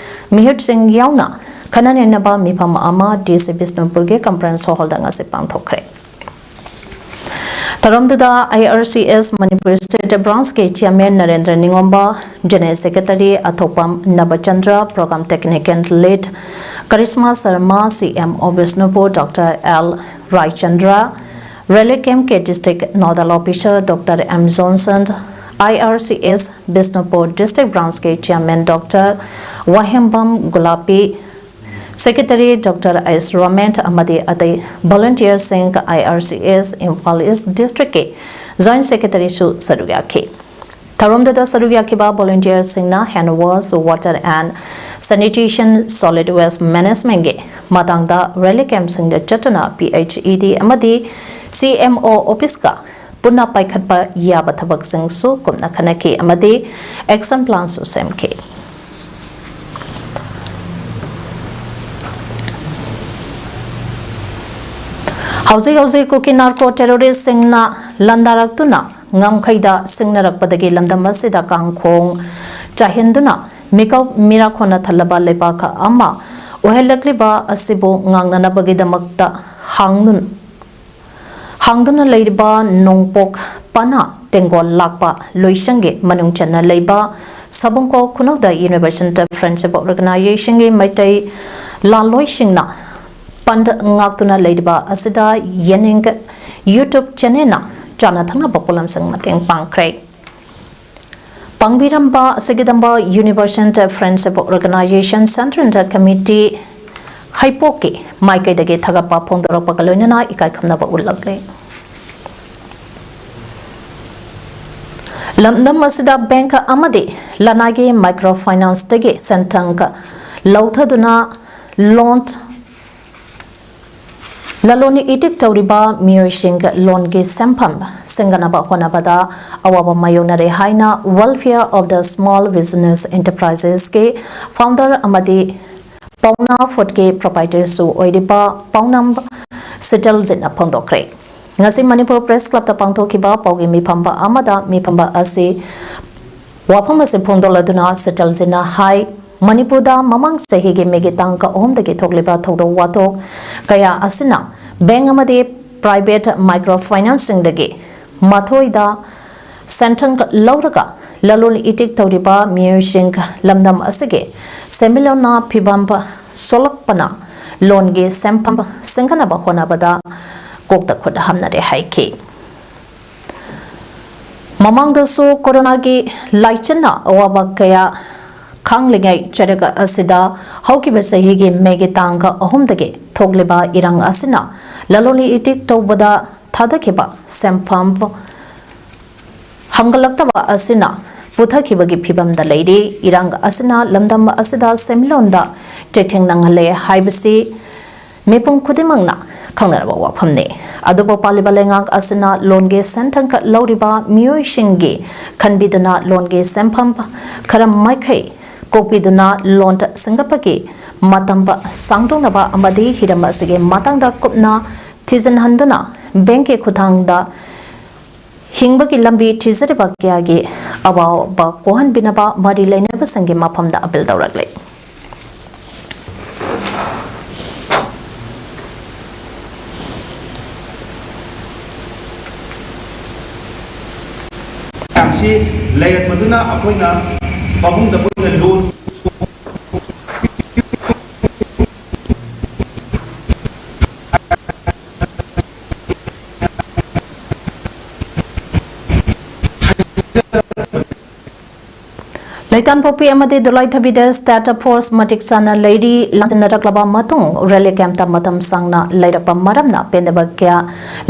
ꯃꯤꯍꯨꯠꯁꯤꯡ ꯌꯥꯎꯅ ꯈꯟꯅ ꯅꯩꯅꯕ ꯃꯤꯐꯝ ꯑꯃ ꯗꯤ ꯁꯤ ꯕꯤꯁꯅꯨꯄꯨꯔꯒꯤ conference hallꯗ ꯉꯁꯤ ꯄꯥꯡꯊꯣꯛꯈ꯭ꯔꯦ꯫ ꯊꯧꯔꯝꯗꯨꯗ I R C S Manipur state ꯕ꯭ꯔꯥꯟꯁꯀꯤ chairman Narendra Ningomba, general secretary Athokpam Nabachandra, programme technical lead Karishma Sharma, C M O Bishnupur doctor L Raichandra, relief ꯀꯦꯝꯞꯀꯤ district nodal officer doctor M Johnson, I R C S Bishnupur district ꯕ꯭ꯔꯥꯟꯁꯀꯤ chairman doctor Wahengbam Gulapi, secretary doctor ꯑꯩꯁ ꯔꯣꯃꯦꯟ ꯑꯃꯗꯤ ꯑꯇꯩ ꯚꯣꯂꯨꯟꯇꯤꯌꯔꯁꯤꯡ ꯑꯥꯏ R C ꯑꯦꯁ ꯏꯝꯐꯥꯜ ꯏꯁ ꯗꯤꯁꯇ꯭ꯔꯤꯛꯀꯤ joint ꯁꯦꯀ꯭ꯔꯦꯇꯔꯤꯁꯨ ꯁꯔꯨꯛ ꯌꯥꯈꯤ꯫ ꯊꯧꯔꯝꯗꯨꯗ ꯁꯔꯨꯛ ꯌꯥꯈꯤꯕ ꯚꯣꯂꯨꯟꯇꯤꯌꯔꯁꯤꯡꯅ hand wash, water and sanitation, solid waste ꯃꯦꯅꯦꯖꯃꯦꯟꯠꯀꯤ ꯃꯇꯥꯡꯗ ꯔꯦꯂꯤ ꯀꯦꯝꯞꯁꯤꯡꯗ ꯆꯠꯇꯨꯅ ꯄꯤ ꯑꯩꯆ ꯏ ꯗꯤ ꯑꯃꯗꯤ ꯁꯤ ꯑꯦꯝ ꯑꯣ ꯑꯣꯐꯤꯁꯀ ꯄꯨꯟꯅ ꯄꯥꯏꯈꯠꯄ ꯌꯥꯕ ꯊꯕꯛꯁꯤꯡꯁꯨ ꯀꯨꯞꯅ ꯈꯟꯅꯈꯤ ꯑꯃꯗꯤ ꯑꯦꯛꯁꯟ ꯄ꯭ꯂꯥꯟꯁꯨ ꯁꯦꯝꯈꯤ꯫ ꯍꯧꯖꯤꯛ ꯍꯧꯖꯤꯛ ꯀꯨꯀꯤ ꯅꯥꯔꯀꯣ ꯇꯦꯔꯣꯔꯤꯁꯁꯤꯡꯅ ꯂꯥꯟꯗꯥꯔꯛꯇꯨꯅ ꯉꯝꯈꯩꯗ ꯁꯤꯡꯅꯔꯛꯄꯗꯒꯤ ꯂꯝꯗꯝ ꯑꯁꯤꯗ ꯀꯥꯡꯈꯣꯡ ꯆꯥꯏꯍꯟꯗꯨꯅ ꯃꯤꯀꯞ ꯃꯤꯔꯥꯈꯣꯟꯅ ꯊꯜꯂꯕ ꯂꯩꯕꯥꯛ ꯑꯃ ꯑꯣꯏꯍꯜꯂꯛꯂꯤꯕ ꯑꯁꯤꯕꯨ ꯉꯥꯛꯅꯅꯕꯒꯤꯗꯃꯛꯇ ꯍꯥꯡꯗꯨꯅ ꯍꯥꯡꯗꯨꯅ ꯂꯩꯔꯤꯕ ꯅꯣꯡꯄꯣꯛ ꯄꯅꯥ ꯇꯦꯡꯒꯣꯜ ꯂꯥꯛꯄ ꯂꯣꯏꯁꯪꯒꯤ ꯃꯅꯨꯡ ꯆꯟꯅ ꯂꯩꯕ ꯁꯕꯨꯡꯀꯣ ꯈꯨꯅꯧꯗ ꯌꯨꯅꯤꯚꯔꯁꯦꯜ ꯐ꯭ꯔꯦꯟꯁꯤꯞ ꯑꯣꯔꯒꯅꯥꯏꯖꯦꯁꯟꯒꯤ ꯃꯩꯇꯩ ꯂꯥꯜꯂꯣꯏꯁꯤꯡꯅ ꯄꯟ ꯉꯥꯛꯇꯨꯅ ꯂꯩꯔꯤꯕ ꯑꯁꯤꯗ ꯌꯦꯅꯤꯡ ꯌꯨꯇ꯭ꯌꯨꯕ ꯆꯦꯅꯦꯜꯅ ꯆꯥꯅ ꯊꯛꯅꯕ ꯄꯣꯠꯂꯝꯁꯤꯡ ꯃꯇꯦꯡ ꯄꯥꯡꯈ꯭ꯔꯦ꯫ ꯄꯥꯡꯕꯤꯔꯝꯕ ꯑꯁꯤꯒꯤꯗꯃꯛ universal friendship organisation central committee ꯍꯩꯄꯣꯛꯀꯤ ꯃꯥꯏꯀꯩꯗꯒꯤ ꯊꯥꯒꯠꯄ ꯐꯣꯡꯗꯣꯔꯛꯄꯒ ꯂꯣꯏꯅꯅ ꯏꯀꯥꯏ ꯈꯨꯝꯅꯕ ꯎꯠꯂꯛꯂꯦ꯫ ꯂꯝꯗꯝ ꯑꯁꯤꯗ ꯕꯦꯡꯛ ꯑꯃꯗꯤ ꯂꯅꯥꯏꯒꯤ ꯃꯥꯏꯀ꯭ꯔꯣ ꯐꯥꯏꯅꯥꯟꯁꯇꯒꯤ ꯁꯦꯟꯊꯪ ꯂꯧꯊꯗꯨꯅ ꯂꯣꯟ ꯂꯂꯣꯟ ꯏꯇꯤꯛ ꯇꯧꯔꯤꯕ ꯃꯤꯑꯣꯏꯁꯤꯡ ꯂꯣꯟꯒꯤ ꯁꯦꯟꯐꯝ ꯁꯤꯡꯒꯅꯕ ꯍꯣꯠꯅꯕꯗ ꯑꯋꯥꯕ ꯃꯥꯌꯣꯛꯅꯔꯦ ꯍꯥꯏꯅ Welfare of the Small Business Enterprises ꯀꯤ ꯐꯥꯎꯟꯗꯔ ꯑꯃꯗꯤ ꯄꯥꯎꯅꯥ ꯐꯨꯗꯀꯤ ꯄ꯭ꯔꯣꯄꯥꯏꯇꯔꯁꯨ ꯑꯣꯏꯔꯤꯕ ꯄꯥꯎꯅꯝ ꯁꯤꯇꯜꯖꯤꯠꯅ ꯐꯣꯡꯗꯣꯛꯈ꯭ꯔꯦ꯫ ꯉꯁꯤ ꯃꯅꯤꯄꯨꯔ ꯄ꯭ꯔꯦꯁ ꯀ꯭ꯂꯕꯇ ꯄꯥꯡꯊꯣꯛꯈꯤꯕ ꯄꯥꯎꯒꯤ ꯃꯤꯐꯝꯕ ꯑꯃꯗ ꯃꯤꯐꯝꯕ ꯑꯁꯤ ꯋꯥꯐꯝ ꯑꯁꯤ ꯐꯣꯡꯗꯣꯛꯂꯗꯨꯅ ꯁꯤꯇꯜꯖꯤꯠꯅ ꯍꯥꯏ, ꯃꯅꯤꯄꯨꯔꯗ ꯃꯃꯥꯡ ꯆꯍꯤꯒꯤ ꯃꯦꯒꯤ ꯇꯥꯡ ꯑꯍꯨꯝꯗꯒꯤ ꯊꯣꯛꯂꯤꯕ ꯊꯧꯗꯣꯛ ꯋꯥꯊꯣꯛ ꯀꯌꯥ ꯑꯁꯤꯅ ꯕꯦꯡꯛ ꯑꯃꯗꯤ private microfinanceꯁꯤꯡꯗꯒꯤ ꯃꯊꯣꯏꯗ ꯁꯦꯟꯊꯪ ꯂꯧꯔꯒ ꯂꯂꯣꯟ ꯏꯇꯤꯛ ꯇꯧꯔꯤꯕ ꯃꯤꯑꯣꯏꯁꯤꯡ ꯂꯝꯗꯝ ꯑꯁꯤꯒꯤ ꯁꯦꯟꯃꯤꯠꯂꯣꯟꯅ ꯐꯤꯕꯝ ꯁꯣꯛꯂꯛꯄꯅ ꯂꯣꯟꯒꯤ ꯁꯦꯟꯐꯝ ꯁꯤꯡꯒꯠꯅꯕ ꯍꯣꯠꯅꯕꯗ ꯀꯣꯛꯇ ꯈꯨꯠ ꯍꯥꯝꯅꯔꯦ ꯍꯥꯏꯈꯤ꯫ ꯃꯃꯥꯡꯗꯁꯨ ꯀꯣꯔꯣꯅꯥꯒꯤ ꯂꯥꯏꯆꯠꯅ ꯑꯋꯥꯕ ꯀꯌꯥ ꯈꯥꯡꯂꯤꯉꯩ ꯆꯩꯔꯛ ꯑꯁꯤꯗ ꯍꯧꯈꯤꯕ ꯆꯍꯤꯒꯤ ꯃꯦꯒꯤ ꯇꯥꯡ ꯑꯍꯨꯝꯗꯒꯤ ꯊꯣꯛꯂꯤꯕ ꯏꯔꯥꯡ ꯑꯁꯤꯅ ꯂꯂꯣꯟ ꯏꯇꯤꯛ ꯇꯧꯕꯗ ꯊꯥꯗꯈꯤꯕ ꯁꯦꯟꯐꯝ ꯍꯪꯒꯠꯂꯛꯇꯕ ꯑꯁꯤꯅ ꯄꯨꯊꯈꯤꯕꯒꯤ ꯐꯤꯕꯝꯗ ꯂꯩꯔꯤ꯫ ꯏꯔꯥꯡ ꯑꯁꯤꯅ ꯂꯝꯗꯝ ꯑꯁꯤꯗ ꯁꯦꯟꯃꯤꯠꯂꯣꯟꯗ ꯆꯩꯊꯦꯡ ꯅꯪꯍꯜꯂꯦ ꯍꯥꯏꯕꯁꯤ ꯃꯤꯄꯨꯝ ꯈꯨꯗꯤꯡꯃꯛꯅ ꯈꯪꯅꯔꯕ ꯋꯥꯐꯝꯅꯤ꯫ ꯑꯗꯨꯕꯨ ꯄꯥꯜꯂꯤꯕ ꯂꯩꯉꯥꯛ ꯑꯁꯤꯅ ꯂꯣꯟꯒꯤ ꯁꯦꯟꯊꯪ ꯂꯧꯔꯤꯕ ꯃꯤꯑꯣꯏꯁꯤꯡꯒꯤ ꯈꯟꯕꯤꯗꯨꯅ ꯂꯣꯟꯒꯤ ꯁꯦꯟꯐꯝ ꯈꯔ ꯃꯥꯏꯀꯩ ꯀꯣꯛꯄꯤꯗꯨꯅ ꯂꯣꯟ ꯁꯤꯡꯒꯠꯄꯒꯤ ꯃꯇꯝ ꯁꯥꯡꯗꯣꯛꯅꯕ ꯑꯃꯗꯤ ꯍꯤꯔꯝ ꯑꯁꯤꯒꯤ ꯃꯇꯥꯡꯗ ꯀꯨꯞꯅ ꯊꯤꯖꯤꯟꯍꯟꯗꯨꯅ ꯕꯦꯡꯛꯀꯤ ꯈꯨꯠꯊꯥꯡꯗ ꯍꯤꯡꯕꯒꯤ ꯂꯝꯕꯤ ꯊꯤꯖꯔꯤꯕ ꯀꯌꯥꯒꯤ ꯑꯋꯥꯕ ꯀꯣꯛꯍꯟꯕꯤꯅꯕ ꯃꯔꯤ ꯂꯩꯅꯕꯁꯤꯡꯒꯤ ꯃꯐꯝꯗ ꯑꯄꯤꯜ ꯇꯧꯔꯛꯂꯤ꯫ ꯃꯌꯥꯝꯁꯤ ꯂꯩꯔꯛꯄꯗꯨꯅ ꯑꯩꯈꯣꯏꯅ ꯄꯥꯕꯨꯡꯗ ꯑꯩꯈꯣꯏꯅ ꯂꯣꯟ ꯂꯩꯇꯥꯟꯄꯣꯛꯄꯤ ꯑꯃꯗꯤ ꯗꯣꯂꯥꯏꯊꯕꯤꯗ ꯁ꯭ꯇꯦꯠ ꯐꯣꯔꯁ ꯃꯇꯤꯛ ꯆꯥꯅ ꯂꯩꯔꯤ꯫ ꯂꯥꯟꯖꯦꯟꯅꯔꯛꯂꯕ ꯃꯇꯨꯡ ꯔꯦꯂꯤ ꯀꯦꯝꯞꯇ ꯃꯇꯝ ꯁꯥꯡꯅ ꯂꯩꯔꯛꯄ ꯃꯔꯝꯅ ꯄꯦꯟꯗꯕ ꯀꯌꯥ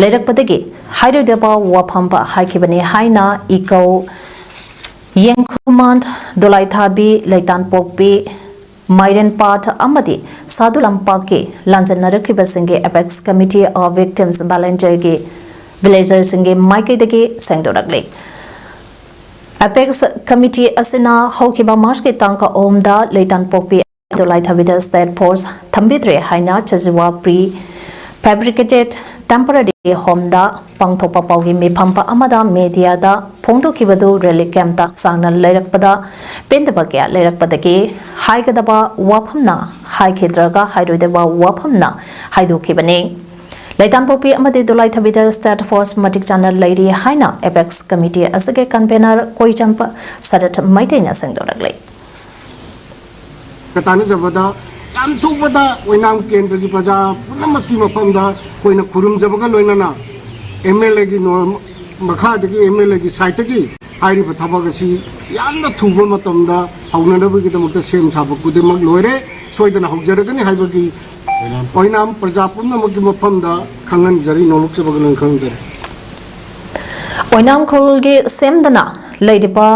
ꯂꯩꯔꯛꯄꯗꯒꯤ ꯍꯥꯏꯔꯣꯏꯗꯕ ꯋꯥꯐꯝ ꯍꯥꯏꯈꯤꯕꯅꯤ ꯍꯥꯏꯅ ꯏꯀꯧ ꯌꯦꯡꯈꯨꯃꯥꯟ, ꯗꯣꯂꯥꯏꯊꯥꯕꯤ, ꯂꯩꯇꯥꯟꯄꯣꯛꯄꯤ, ꯃꯥꯏꯔꯦꯟꯄꯥꯠ ꯑꯃꯗꯤ ꯁꯥꯗꯨ ꯂꯝꯄꯥꯛꯀꯤ ꯂꯥꯟꯖꯦꯟꯅꯔꯛꯈꯤꯕꯁꯤꯡꯒꯤ Apex Committee of Victims Volunteerꯒꯤ villagerꯁꯤꯡꯒꯤ ꯃꯥꯏꯀꯩꯗꯒꯤ ꯁꯦꯡꯗꯣꯔꯛꯂꯤ꯫ Apex Committee ꯑꯁꯤꯅ ꯍꯧꯈꯤꯕ ꯃꯥꯔꯆꯀꯤ ꯇꯥꯡ ꯑꯍꯨꯝꯗ ꯂꯩꯇꯥꯟꯄꯣꯛꯄꯤ ꯗꯣꯂꯥꯏꯊꯥꯕꯤꯗ ꯁ꯭ꯇꯦꯠ ꯐꯣꯔꯁ ꯊꯝꯕꯤꯗ꯭ꯔꯦ ꯍꯥꯏꯅ ꯆꯖꯤꯋꯥ ꯄ꯭ꯔꯤ ꯐꯦꯕ꯭ꯔꯤꯀꯦꯇꯦꯠ ꯇꯦꯝꯄꯔꯔꯤ ꯍꯣꯝꯗ ꯄꯥꯡꯊꯣꯛꯄ ꯄꯥꯎꯒꯤ ꯃꯤꯐꯝ ꯑꯃꯗ ꯃꯦꯗꯤꯌꯥꯗ ꯐꯣꯡꯗꯣꯛꯈꯤꯕꯗꯨ ꯔꯦꯂꯤ ꯀꯦꯝꯞꯇ ꯁꯥꯡꯅ ꯂꯩꯔꯛꯄꯗ ꯄꯦꯟꯗꯕ ꯀꯌꯥ ꯂꯩꯔꯛꯄꯗꯒꯤ ꯍꯥꯏꯒꯗꯕ ꯋꯥꯐꯝꯅ ꯍꯥꯏꯈꯤꯗ꯭ꯔꯒ ꯍꯥꯏꯔꯣꯏꯗꯕ ꯋꯥꯐꯝꯅ ꯍꯥꯏꯗꯣꯛꯈꯤꯕꯅꯤ꯫ ꯂꯩꯇꯥꯝꯄꯣꯛꯄꯤ ꯑꯃꯗꯤ ꯗꯣꯂꯥꯏꯊꯕꯤꯗ state force ꯃꯇꯤꯛ ꯆꯥꯅ ꯂꯩꯔꯤ ꯍꯥꯏꯅ apex committee ꯑꯁꯤꯒꯤ convener ꯀꯣꯏꯆꯝꯄ ꯁꯔꯠ ꯃꯩꯇꯩꯅ ꯁꯦꯡꯗꯣꯔꯛꯂꯤ꯫ ꯇꯥꯟꯅꯖꯕꯗ ꯌꯥꯝ ꯊꯨꯕꯗ ꯑꯣꯏꯅꯥꯝ ꯀꯦꯟꯗ꯭ꯔꯒꯤ ꯄ꯭ꯔꯖꯥ ꯄꯨꯝꯅꯃꯛꯀꯤ ꯃꯐꯝꯗ ꯑꯩꯈꯣꯏꯅ ꯈꯨꯔꯨꯝꯖꯕꯒ ꯂꯣꯏꯅꯅ MLAꯒꯤ ꯅꯣꯔꯝ ꯃꯈꯥꯗꯒꯤ MLAꯒꯤ sideꯇꯒꯤ ꯍꯥꯏꯔꯤꯕ ꯊꯕꯛ ꯑꯁꯤ ꯌꯥꯝꯅ ꯊꯨꯕ ꯃꯇꯝꯗ ꯍꯧꯅꯅꯕꯒꯤꯗꯃꯛꯇ ꯁꯦꯝ ꯁꯥꯕ ꯈꯨꯗꯤꯡꯃꯛ ꯂꯣꯏꯔꯦ꯫ ꯁꯣꯏꯗꯅ ꯍꯧꯖꯔꯒꯅꯤ ꯍꯥꯏꯕꯒꯤ ꯑꯣꯏꯅꯥꯝ ꯄ꯭ꯔꯖꯥ ꯄꯨꯝꯅꯃꯛꯀꯤ ꯃꯐꯝꯗ ꯈꯪꯍꯟꯖꯔꯤ, ꯅꯣꯂꯨꯛꯆꯕꯒ ꯂꯣꯏꯅ ꯈꯪꯍꯟꯖꯔꯤ꯫ ꯑꯣꯏꯅꯥꯝ ꯈꯨꯜꯒꯤ ꯁꯦꯝꯗꯅ ꯂꯩꯔꯤꯕ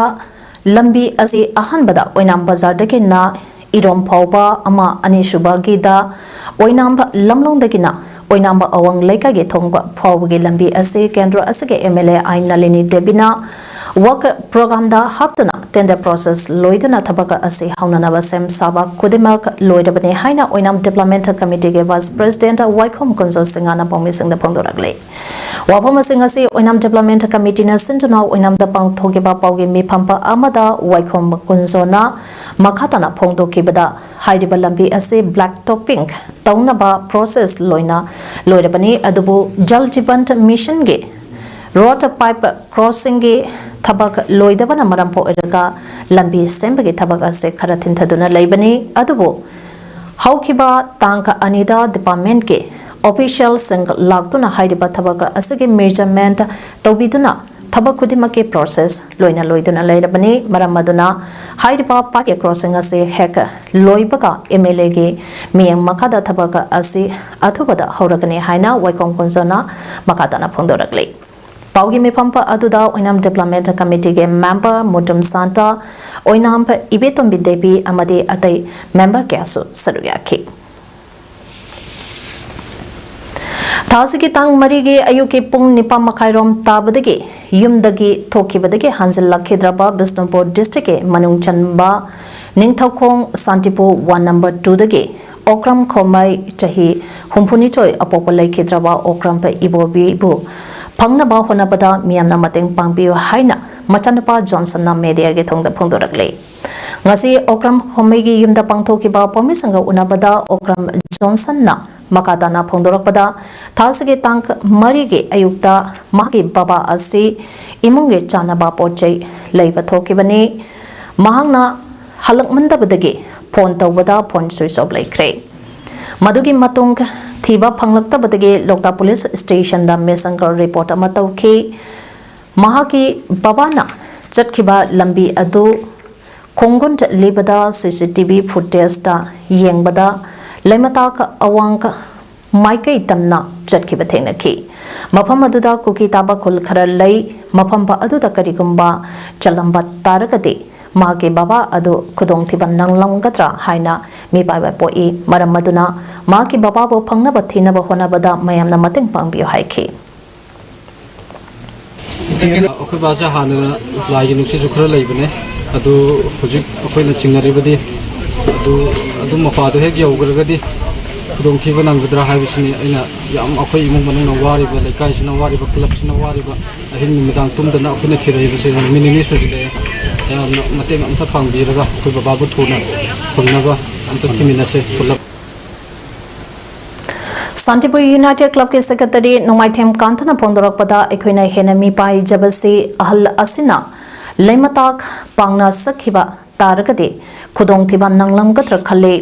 ꯂꯝꯕꯤ ꯑꯁꯤ ꯑꯍꯥꯟꯕꯗ ꯑꯣꯏꯅꯥꯝ ꯕꯖꯥꯔꯗꯒꯤꯅ ꯏꯔꯣꯝ ꯐꯥꯎꯕ ꯑꯃ, ꯑꯅꯤꯁꯨꯕꯒꯤꯗ ꯑꯣꯏꯅꯥꯝꯕ ꯂꯝꯂꯣꯡꯗꯒꯤꯅ ꯑꯣꯏꯅꯥꯝꯕ ꯑꯋꯥꯡ ꯂꯩꯀꯥꯏꯒꯤ ꯊꯣꯡꯕ ꯐꯥꯎꯕꯒꯤ ꯂꯝꯕꯤ ꯑꯁꯤ ꯀꯦꯟꯗ꯭ꯔ ꯑꯁꯤꯒꯤ MLA ꯑꯥꯏ ꯅꯂꯤꯅꯤ ꯗꯦꯕꯤꯅ work programꯗ ꯍꯥꯞꯇꯨꯅ tender process ꯂꯣꯏꯗꯨꯅ ꯊꯕꯛ ꯑꯁꯤ ꯍꯧꯅꯅꯕ ꯁꯦꯝ ꯁꯥꯕ ꯈꯨꯗꯤꯡꯃꯛ ꯂꯣꯏꯔꯕꯅꯤ ꯍꯥꯏꯅ ꯑꯣꯏꯅꯥꯝ Development Committeeꯒꯤ Vice President ꯋꯥꯏꯈꯣꯝ ꯀꯨꯟꯖꯣ ꯁꯤꯡꯍꯅ ꯄꯥꯎꯃꯤꯁꯤꯡꯗ ꯐꯣꯡꯗꯣꯔꯛꯂꯤ꯫ ꯋꯥꯐꯝ ꯑꯁꯤꯡ ꯑꯁꯤ ꯑꯣꯏꯅꯥꯝ Development Committeeꯅ ꯁꯤꯟꯗꯨꯅ ꯑꯣꯏꯅꯥꯝꯗ ꯄꯥꯡꯊꯣꯛꯈꯤꯕ ꯄꯥꯎꯒꯤ ꯃꯤꯐꯝ ꯑꯃꯗ ꯋꯥꯏꯈꯣꯝ ꯀꯨꯟꯖꯣꯅ ꯃꯈꯥ ꯇꯥꯅ ꯐꯣꯡꯗꯣꯛꯈꯤꯕꯗ, ꯍꯥꯏꯔꯤꯕ ꯂꯝꯕꯤ ꯑꯁꯤ black topping ꯇꯧꯅꯕ process ꯂꯣꯏꯅ ꯂꯣꯏꯔꯕꯅꯤ, ꯑꯗꯨꯕꯨ Jal Jeevan Missionꯒꯤ road pipe crossingꯒꯤ ꯊꯕꯛ ꯂꯣꯏꯗꯕꯅ ꯃꯔꯝ ꯑꯣꯏꯔꯒ ꯂꯝꯕꯤ ꯁꯦꯝꯕꯒꯤ ꯊꯕꯛ ꯑꯁꯤ ꯈꯔ ꯊꯤꯟꯊꯗꯨꯅ ꯂꯩꯕꯅꯤ꯫ ꯑꯗꯨꯕꯨ ꯍꯧꯈꯤꯕ ꯇꯥꯡ ꯑꯅꯤꯗ departmentꯀꯤ officialꯁꯤꯡ ꯂꯥꯛꯇꯨꯅ ꯍꯥꯏꯔꯤꯕ ꯊꯕꯛ ꯑꯁꯤꯒꯤ measurement ꯇꯧꯕꯤꯗꯨꯅ ꯊꯕꯛ ꯈꯨꯗꯤꯡꯃꯛꯀꯤ process ꯂꯣꯏꯅ ꯂꯣꯏꯗꯨꯅ ꯂꯩꯔꯕꯅꯤ꯫ ꯃꯔꯝ ꯑꯗꯨꯅ ꯍꯥꯏꯔꯤꯕ pipe crossing ꯑꯁꯤ ꯍꯦꯛ ꯂꯣꯏꯕꯒ MLAꯒꯤ ꯃꯤꯠꯌꯦꯡ ꯃꯈꯥꯗ ꯊꯕꯛ ꯑꯁꯤ ꯑꯊꯨꯕꯗ ꯍꯧꯔꯒꯅꯤ ꯍꯥꯏꯅ ꯋꯥꯏꯈꯣꯝ ꯀꯨꯟꯖꯣꯅ ꯃꯈꯥ ꯇꯥꯅ ꯐꯣꯡꯗꯣꯔꯛꯂꯤ꯫ ꯄꯥꯎꯒꯤ ꯃꯤꯐꯝ ꯑꯗꯨꯗ ꯑꯣꯏꯅꯥꯝ Development Committeeꯒꯤ member ꯃꯨꯇꯨꯝ ꯁꯥꯟꯇ, ꯑꯣꯏꯅꯥꯝ ꯏꯕꯦꯇꯣꯝꯕꯤ ꯗꯦꯕꯤ ꯑꯃꯗꯤ ꯑꯇꯩ member ꯀꯌꯥꯁꯨ ꯁꯔꯨꯛ ꯌꯥꯈꯤ꯫ ꯊꯥꯁꯤꯒꯤ ꯇꯥꯡ ꯃꯔꯤꯒꯤ ꯑꯌꯨꯛꯀꯤ ꯄꯨꯡ ꯅꯤꯄꯥꯟ ꯃꯈꯥꯏꯔꯣꯝ ꯇꯥꯕꯗꯒꯤ ꯌꯨꯝꯗꯒꯤ ꯊꯣꯛꯈꯤꯕꯗꯒꯤ ꯍꯟꯖꯤꯜꯂꯛꯈꯤꯗ꯭ꯔꯕ ꯕꯤꯁꯅꯨꯄꯨꯔ districtꯀꯤ ꯃꯅꯨꯡ ꯆꯟꯕ ꯅꯤꯡꯊꯧꯈꯣꯡ ꯁꯥꯟꯇꯤꯄꯨꯔ ward number twoꯗꯒꯤ ꯑꯣꯀ꯭ꯔꯝ ꯈꯣꯃꯩ, ꯆꯍꯤ ꯍꯨꯝꯐꯨꯅꯤꯊꯣꯏ ꯑꯄꯣꯛꯄ ꯂꯩꯈꯤꯗ꯭ꯔꯕ ꯑꯣꯀ꯭ꯔꯝ ꯏꯕꯣꯕꯤꯕꯨ ꯐꯪꯅꯕ ꯍꯣꯠꯅꯕꯗ ꯃꯤꯌꯥꯝꯅ ꯃꯇꯦꯡ ꯄꯥꯡꯕꯤꯌꯨ ꯍꯥꯏꯅ ꯃꯆꯥꯅꯨꯄꯥ ꯖꯣꯟꯁꯟꯅ mediaꯒꯤ ꯊꯣꯡꯗ ꯐꯣꯡꯗꯣꯔꯛꯂꯤ꯫ ꯉꯁꯤ ꯑꯣꯀ꯭ꯔꯝ ꯈꯣꯃꯩꯒꯤ ꯌꯨꯝꯗ ꯄꯥꯡꯊꯣꯛꯈꯤꯕ ꯄꯥꯎꯃꯤꯁꯤꯡꯒ ꯎꯅꯕꯗ ꯑꯣꯀ꯭ꯔꯝ ꯖꯣꯟꯁꯟꯅ ꯃꯈꯥ ꯇꯥꯅ ꯐꯣꯡꯗꯣꯔꯛꯄꯗ, ꯊꯥꯁꯤꯒꯤ ꯇꯥꯡ ꯃꯔꯤꯒꯤ ꯑꯌꯨꯛꯇ ꯃꯍꯥꯛꯀꯤ ꯕꯕꯥ ꯑꯁꯤ ꯏꯃꯨꯡꯒꯤ ꯆꯥꯅꯕ ꯄꯣꯠ ꯆꯩ ꯂꯩꯕ ꯊꯣꯛꯈꯤꯕꯅꯤ꯫ ꯃꯍꯥꯛꯅ ꯍꯜꯂꯛꯃꯟꯗꯕꯗꯒꯤ ꯐꯣꯟ ꯇꯧꯕꯗ ꯐꯣꯟ ꯁ꯭ꯋꯤꯆ ꯑꯣꯐ ꯂꯩꯈ꯭ꯔꯦ꯫ ꯃꯗꯨꯒꯤ ꯃꯇꯨꯡ ꯊꯤꯕ ꯐꯪꯂꯛꯇꯕꯗꯒꯤ ꯂꯣꯛꯇꯥꯛ ꯄꯨꯂꯤꯁ ꯁ꯭ꯇꯦꯁꯟꯗ ꯃꯤꯁꯤꯡ ꯀꯣꯜ ꯔꯤꯄꯣꯔꯠ ꯑꯃ ꯇꯧꯈꯤ꯫ ꯃꯍꯥꯛꯀꯤ ꯕꯕꯥꯅ ꯆꯠꯈꯤꯕ ꯂꯝꯕꯤ ꯑꯗꯨ ꯈꯣꯡꯒꯨꯟ ꯂꯤꯕꯗ ꯁꯤ ꯁꯤ ꯇꯤ ꯚꯤ ꯐꯨꯇꯦꯖꯇ ꯌꯦꯡꯕꯗ ꯂꯩꯃꯇꯥꯛ ꯑꯋꯥꯡ ꯃꯥꯏꯀꯩ ꯇꯝꯅ ꯆꯠꯈꯤꯕ ꯊꯦꯡꯅꯈꯤ꯫ ꯃꯐꯝ ꯑꯗꯨꯗ ꯀꯨꯀꯤ ꯇꯥꯕ ꯈꯨꯜ ꯈꯔ ꯂꯩ꯫ ꯃꯐꯝ ꯑꯗꯨꯗ ꯀꯔꯤꯒꯨꯝꯕ ꯆꯠꯂꯝꯕ ꯇꯥꯔꯒꯗꯤ ꯃꯍꯥꯛꯀꯤ ꯕꯕꯥ ꯑꯗꯨ ꯈꯨꯗꯣꯡꯊꯤꯕ ꯅꯪꯂꯝꯒꯗ꯭ꯔꯥ ꯍꯥꯏꯅ ꯃꯤꯄꯥꯏꯕ ꯄꯣꯛꯏ꯫ ꯃꯔꯝ ꯑꯗꯨꯅ ꯃꯍꯥꯛꯀꯤ ꯕꯕꯥꯕꯨ ꯐꯪꯅꯕ ꯊꯤꯅꯕ ꯍꯣꯠꯅꯕꯗ ꯃꯌꯥꯝꯅ ꯃꯇꯦꯡ ꯄꯥꯡꯕꯤꯌꯨ ꯍꯥꯏꯈꯤ꯫ ꯑꯩꯈꯣꯏ ꯕꯥꯁꯦ ꯍꯥꯟꯅ ꯂꯥꯏꯒꯤ ꯅꯨꯡꯁꯤꯠꯁꯨ ꯈꯔ ꯂꯩꯕꯅꯦ꯫ ꯑꯗꯨ ꯍꯧꯖꯤꯛ ꯑꯩꯈꯣꯏꯅ ꯆꯤꯡꯅꯔꯤꯕꯗꯤ ꯑꯗꯨ ꯑꯗꯨꯝ ꯃꯄꯥꯗꯣ ꯍꯦꯛ ꯌꯧꯈ꯭ꯔꯒꯗꯤ ꯈꯨꯗꯣꯡꯊꯤꯕ ꯅꯪꯒꯗ꯭ꯔꯥ ꯍꯥꯏꯕꯁꯤꯅꯤ ꯑꯩꯅ ꯌꯥꯝ ꯑꯩꯈꯣꯏ ꯏꯃꯨꯡ ꯃꯅꯨꯡꯅ ꯋꯥꯔꯤꯕ, ꯂꯩꯀꯥꯏꯁꯤꯅ ꯋꯥꯔꯤꯕ, ꯀ꯭ꯂꯕꯁꯤꯅ ꯋꯥꯔꯤꯕ꯫ ꯑꯍꯤꯡ ꯅꯨꯃꯤꯗꯥꯡ ꯇꯨꯝꯗꯅ ꯑꯩꯈꯣꯏꯅ ꯊꯤꯔꯛꯏꯕꯁꯦ ꯅꯨꯃꯤꯠ ꯅꯤꯅꯤ ꯁꯨꯖꯤꯜꯂꯛꯑꯦ꯫ ꯌꯥꯝꯅ ꯃꯇꯦꯡ ꯑꯝꯇ ꯄꯥꯡꯕꯤꯔꯒ ꯑꯩꯈꯣꯏ ꯕꯕꯥꯕꯨ ꯊꯨꯅ ꯐꯪꯅꯕ ꯑꯝꯇ ꯊꯤꯃꯤꯟꯅꯁꯦ ꯄꯨꯂꯞ꯫ ꯁꯥꯟꯇꯤꯄꯨꯔ ꯌꯨꯅꯥꯏꯇꯦꯗ ꯀ꯭ꯂꯕꯀꯤ ꯁꯦꯀ꯭ꯔꯦꯇꯔꯤ ꯅꯣꯡꯃꯥꯏꯊꯦꯝ ꯀꯥꯟꯇꯅ ꯐꯣꯡꯗꯣꯔꯛꯄꯗ, ꯑꯩꯈꯣꯏꯅ ꯍꯦꯟꯅ ꯃꯤꯄꯥꯏꯖꯕꯁꯤ ꯑꯍꯜ ꯑꯁꯤꯅ ꯂꯩꯃꯇꯥꯛ ꯄꯥꯡꯅ ꯆꯠꯈꯤꯕ ꯇꯥꯔꯒꯗꯤ ꯈꯨꯗꯣꯡꯊꯤꯕ ꯅꯪꯂꯝꯒꯗ꯭ꯔꯥ ꯈꯜꯂꯤ꯫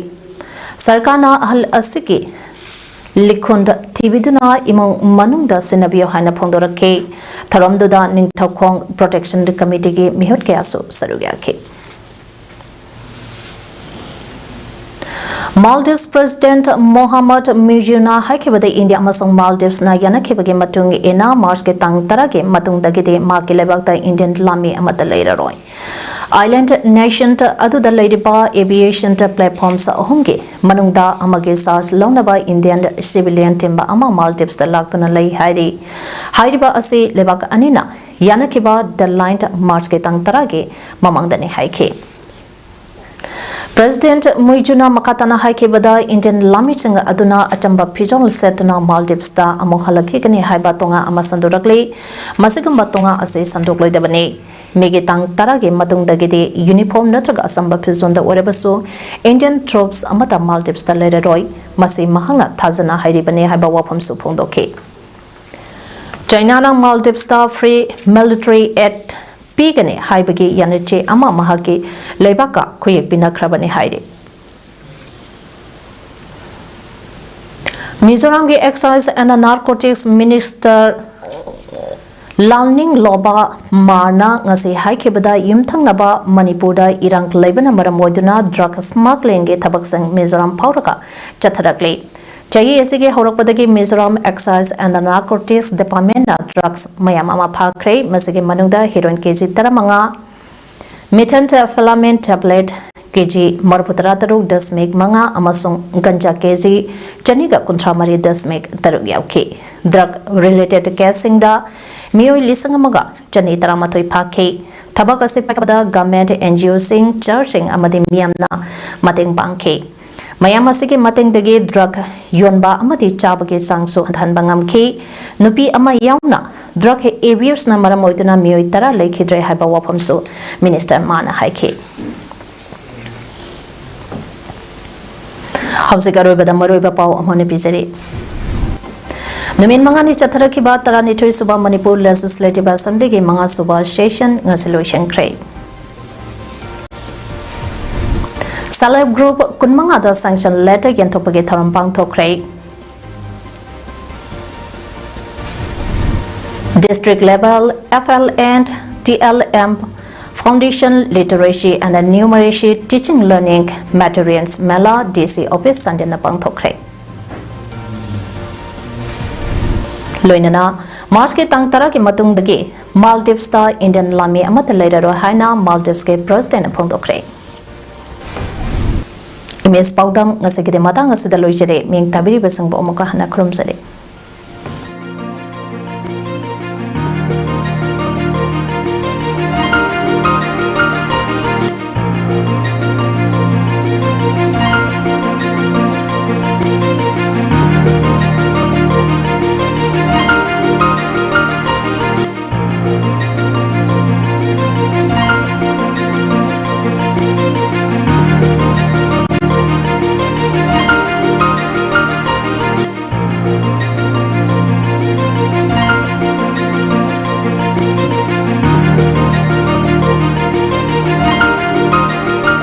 ꯁꯔꯀꯥꯔꯅ ꯑꯍꯜ ꯑꯁꯤꯒꯤ ꯂꯤꯈꯨꯟ ꯊꯤꯕꯤꯗꯨꯅ ꯏꯃꯨꯡ ꯃꯅꯨꯡꯗ ꯁꯤꯟꯅꯕꯤꯌꯨ ꯍꯥꯏꯅ ꯐꯣꯡꯗꯣꯔꯛꯈꯤ꯫ ꯊꯧꯔꯝꯗꯨꯗ ꯅꯤꯡꯊꯧꯈꯣꯡ ꯄ꯭ꯔꯣꯇꯦꯛꯁꯟ ꯀꯃꯤꯇꯤꯒꯤ ꯃꯤꯍꯨꯠ ꯀꯌꯥꯁꯨ ꯁꯔꯨꯛ ꯌꯥꯈꯤ꯫ ꯃꯥꯜꯗꯤꯚꯁ ꯄ꯭ꯔꯦꯁꯤꯗꯦꯟꯠ ꯃꯣꯍꯥꯃꯗ ꯃꯤꯔꯖꯨꯅ ꯍꯥꯏꯈꯤꯕꯗ, ꯏꯟꯗꯤꯌꯥ ꯑꯃꯁꯨꯡ ꯃꯥꯜꯗꯤꯚꯁꯅ ꯌꯥꯅꯈꯤꯕꯒꯤ ꯃꯇꯨꯡ ꯏꯟꯅ ꯃꯥꯔꯆꯀꯤ ꯇꯥꯡ ꯇꯔꯥꯒꯤ ꯃꯇꯨꯡꯗꯒꯤꯗꯤ ꯃꯍꯥꯛꯀꯤ ꯂꯩꯕꯥꯛꯇ ꯏꯟꯗꯤꯌꯟ ꯂꯥꯟꯃꯤ ꯑꯃꯠꯇ ꯂꯩꯔꯔꯣꯏ꯫ ꯑꯥꯏꯂꯦꯟꯗ ꯅꯦꯁꯟ ꯑꯗꯨꯗ ꯂꯩꯔꯤꯕ ꯑꯦꯚꯤꯌꯦꯁꯟ ꯄ꯭ꯂꯦꯠꯐꯣꯔꯝꯁ ꯑꯍꯨꯝꯒꯤ ꯃꯅꯨꯡꯗ ꯑꯃꯒꯤ ꯆꯥꯔꯖ ꯂꯧꯅꯕ ꯏꯟꯗꯤꯌꯟ ꯁꯤꯚꯤꯂꯤꯌꯟ ꯇꯤꯝ ꯑꯃ ꯃꯥꯜꯗꯤꯚꯁꯇ ꯂꯥꯛꯇꯨꯅ ꯂꯩ ꯍꯥꯏꯔꯤ꯫ ꯍꯥꯏꯔꯤꯕ ꯑꯁꯤ ꯂꯩꯕꯥꯛ ꯑꯅꯤꯅ ꯌꯥꯅꯈꯤꯕ ꯗꯦꯗꯂꯥꯏꯟ ꯃꯥꯔꯆꯀꯤ ꯇꯥꯡ ꯇꯔꯥꯒꯤ ꯃꯃꯥꯡꯗꯅꯤ ꯍꯥꯏꯈꯤ꯫ President ꯃꯨꯏꯖꯨꯅ ꯃꯈꯥ ꯇꯥꯅ ꯍꯥꯏꯈꯤꯕꯗ, Indian ꯂꯥꯟꯃꯤꯁꯤꯡ ꯑꯗꯨꯅ ꯑꯆꯝꯕ ꯐꯤꯖꯣꯜ ꯁꯦꯠꯇꯨꯅ Maldives ꯇ ꯑꯃꯨꯛ ꯍꯜꯂꯛꯈꯤꯒꯅꯤ ꯍꯥꯏꯕ ꯇꯣꯉꯥ ꯑꯃ ꯁꯟꯗꯣꯔꯛꯂꯤ꯫ ꯃꯁꯤꯒꯨꯝꯕ ꯇꯣꯉꯥ ꯑꯁꯤ ꯁꯟꯗꯣꯛꯂꯣꯏꯗꯕꯅꯤ꯫ ꯃꯦꯒꯤ ꯇꯥꯡ ꯇꯔꯥꯒꯤ ꯃꯇꯨꯡꯗꯒꯤꯗꯤ uniform ꯅꯠꯇ꯭ꯔꯒ ꯑꯆꯝꯕ ꯐꯤꯖꯣꯜꯗ ꯑꯣꯏꯔꯕꯁꯨ Indian troops ꯑꯃꯠꯇ Maldives ꯇ ꯂꯩꯔꯔꯣꯏ꯫ ꯃꯁꯤ ꯃꯍꯥꯛꯅ ꯊꯥꯖꯅ ꯍꯥꯏꯔꯤꯕꯅꯤ ꯍꯥꯏꯕ ꯋꯥꯐꯝꯁꯨ ꯐꯣꯡꯗꯣꯛꯈꯤ꯫ ꯆꯥꯏꯅꯥꯅ Maldives ꯇ free military aid ꯄꯤꯒꯅꯤ ꯍꯥꯏꯕꯒꯤ ꯌꯥꯅꯆꯦ ꯑꯃ ꯃꯍꯥꯛꯀꯤ ꯂꯩꯕꯥꯛꯀ ꯈꯨꯌꯦꯛ ꯄꯤꯅꯈ꯭ꯔꯕꯅꯤ ꯍꯥꯏꯔꯤ꯫ ꯃꯤꯖꯣꯔꯥꯝꯒꯤ Excise and Narcotics Minister ꯂꯥꯜꯅꯤꯡꯂꯣꯕꯥ ꯃꯥꯔꯅ ꯉꯁꯤ ꯍꯥꯏꯈꯤꯕꯗ, ꯌꯨꯝꯊꯪꯅꯕ ꯃꯅꯤꯄꯨꯔꯗ ꯏꯔꯥꯡ ꯂꯩꯕꯅ ꯃꯔꯝ ꯑꯣꯏꯗꯨꯅ drug smuggling ꯒꯤ ꯊꯕꯛꯁꯤꯡ ꯃꯤꯖꯣꯔꯥꯝ ꯐꯥꯎꯔꯒ ꯆꯠꯊꯔꯛꯂꯤ꯫ ꯆꯍꯤ ꯑꯁꯤꯒꯤ ꯍꯧꯔꯛꯄꯗꯒꯤ Mizoram Excise and Narcotics Department ꯅ drugs ꯃꯌꯥꯝ ꯑꯃ ꯐꯥꯈ꯭ꯔꯦ꯫ ꯃꯁꯤꯒꯤ ꯃꯅꯨꯡꯗ heroin K G ꯇꯔꯥꯃꯉꯥ, methamphetamine tablet K G ꯃꯔꯤꯐꯨ ꯇꯔꯥ ꯇꯔꯨꯛ ꯗꯁꯃꯤꯛ ꯃꯉꯥ ꯑꯃꯁꯨꯡ ꯒꯟꯖꯥ K G ꯆꯅꯤꯒ ꯀꯨꯟꯊ꯭ꯔꯥ ꯃꯔꯤ ꯗꯁꯃꯤꯛ ꯇꯔꯨꯛ ꯌꯥꯎꯈꯤ꯫ Drug related case ꯁꯤꯡꯗ ꯃꯤꯑꯣꯏ ꯂꯤꯁꯤꯡ ꯑꯃꯒ ꯆꯅꯤ ꯇꯔꯥꯃꯥꯊꯣꯏ ꯐꯥꯈꯤ꯫ ꯊꯕꯛ ꯑꯁꯤ ꯄꯥꯏꯈꯠꯄꯗ government, N G O ꯁꯤꯡ, church ꯁꯤꯡ ꯑꯃꯗꯤ ꯃꯤꯌꯥꯝꯅ ꯃꯇꯦꯡ ꯄꯥꯡꯈꯤ꯫ ꯃꯌꯥꯝ ꯑꯁꯤꯒꯤ ꯃꯇꯦꯡꯗꯒꯤ drug ꯌꯣꯟꯕ ꯑꯃꯗꯤ ꯆꯥꯕꯒꯤ ꯆꯥꯡꯁꯨ ꯍꯟꯊꯍꯟꯕ ꯉꯝꯈꯤ꯫ ꯅꯨꯄꯤ ꯑꯃ ꯌꯥꯎꯅ drug abuse ꯅ ꯃꯔꯝ ꯑꯣꯏꯗꯨꯅ ꯃꯤꯑꯣꯏ ꯇꯔꯥ ꯂꯩꯈꯤꯗ꯭ꯔꯦ ꯍꯥꯏꯕ ꯋꯥꯐꯝꯁꯨ Minister ꯃꯥꯔꯅ ꯍꯥꯏꯈꯤ꯫ ꯍꯧꯖꯤꯛ ꯑꯔꯣꯏꯕꯗ ꯃꯔꯨꯑꯣꯏꯕ ꯄꯥꯎ ꯑꯃꯨꯛ ꯍꯟꯅ ꯄꯤꯖꯔꯤ꯫ ꯅꯨꯃꯤꯠ ꯃꯉꯥꯅꯤ ꯆꯠꯊꯔꯛꯈꯤꯕ ꯇꯔꯥꯅꯤꯊꯣꯏ ꯁꯨꯕ ꯃꯅꯤꯄꯨꯔ Legislative Assembly ꯒꯤ ꯃꯉꯥ ꯁꯨꯕ session ꯉꯁꯤ ꯂꯣꯏꯁꯤꯟꯈ꯭ꯔꯦ꯫ Self Help Group ꯀꯨꯟꯃꯉꯥꯗ sanction letter ꯌꯦꯟꯊꯣꯛꯄꯒꯤ ꯊꯧꯔꯝ ꯄꯥꯡꯊꯣꯛꯈ꯭ꯔꯦ꯫ District level F L and T L M Foundation Literacy and Numeracy Teaching Learning Materials Mela D C Office ꯆꯥꯟꯗꯦꯜꯗ ꯄꯥꯡꯊꯣꯛꯈ꯭ꯔꯦ꯫ ꯂꯣꯏꯅꯅ March ꯀꯤ ꯇꯥꯡ ꯇꯔꯥꯒꯤ ꯃꯇꯨꯡꯗꯒꯤ Maldives ꯇ Indian ꯂꯥꯟꯃꯤ ꯑꯃꯠꯇ ꯂꯩꯔꯔꯣꯏ ꯍꯥꯏꯅ Maldives ꯀꯤ President ꯅ ꯐꯣꯡꯗꯣꯛꯈ꯭ꯔꯦ꯫ Image ꯄꯥꯎꯗꯝ ꯉꯁꯤꯒꯤꯗꯤ ꯃꯇꯥꯡ ꯑꯁꯤꯗ ꯂꯣꯏꯖꯔꯦ꯫ ꯃꯤꯡ ꯇꯥꯕꯤꯔꯤꯕꯁꯤꯡꯕꯨ ꯑꯃꯨꯛꯀ ꯍꯟꯅ ꯈꯨꯔꯨꯝꯖꯔꯤ꯫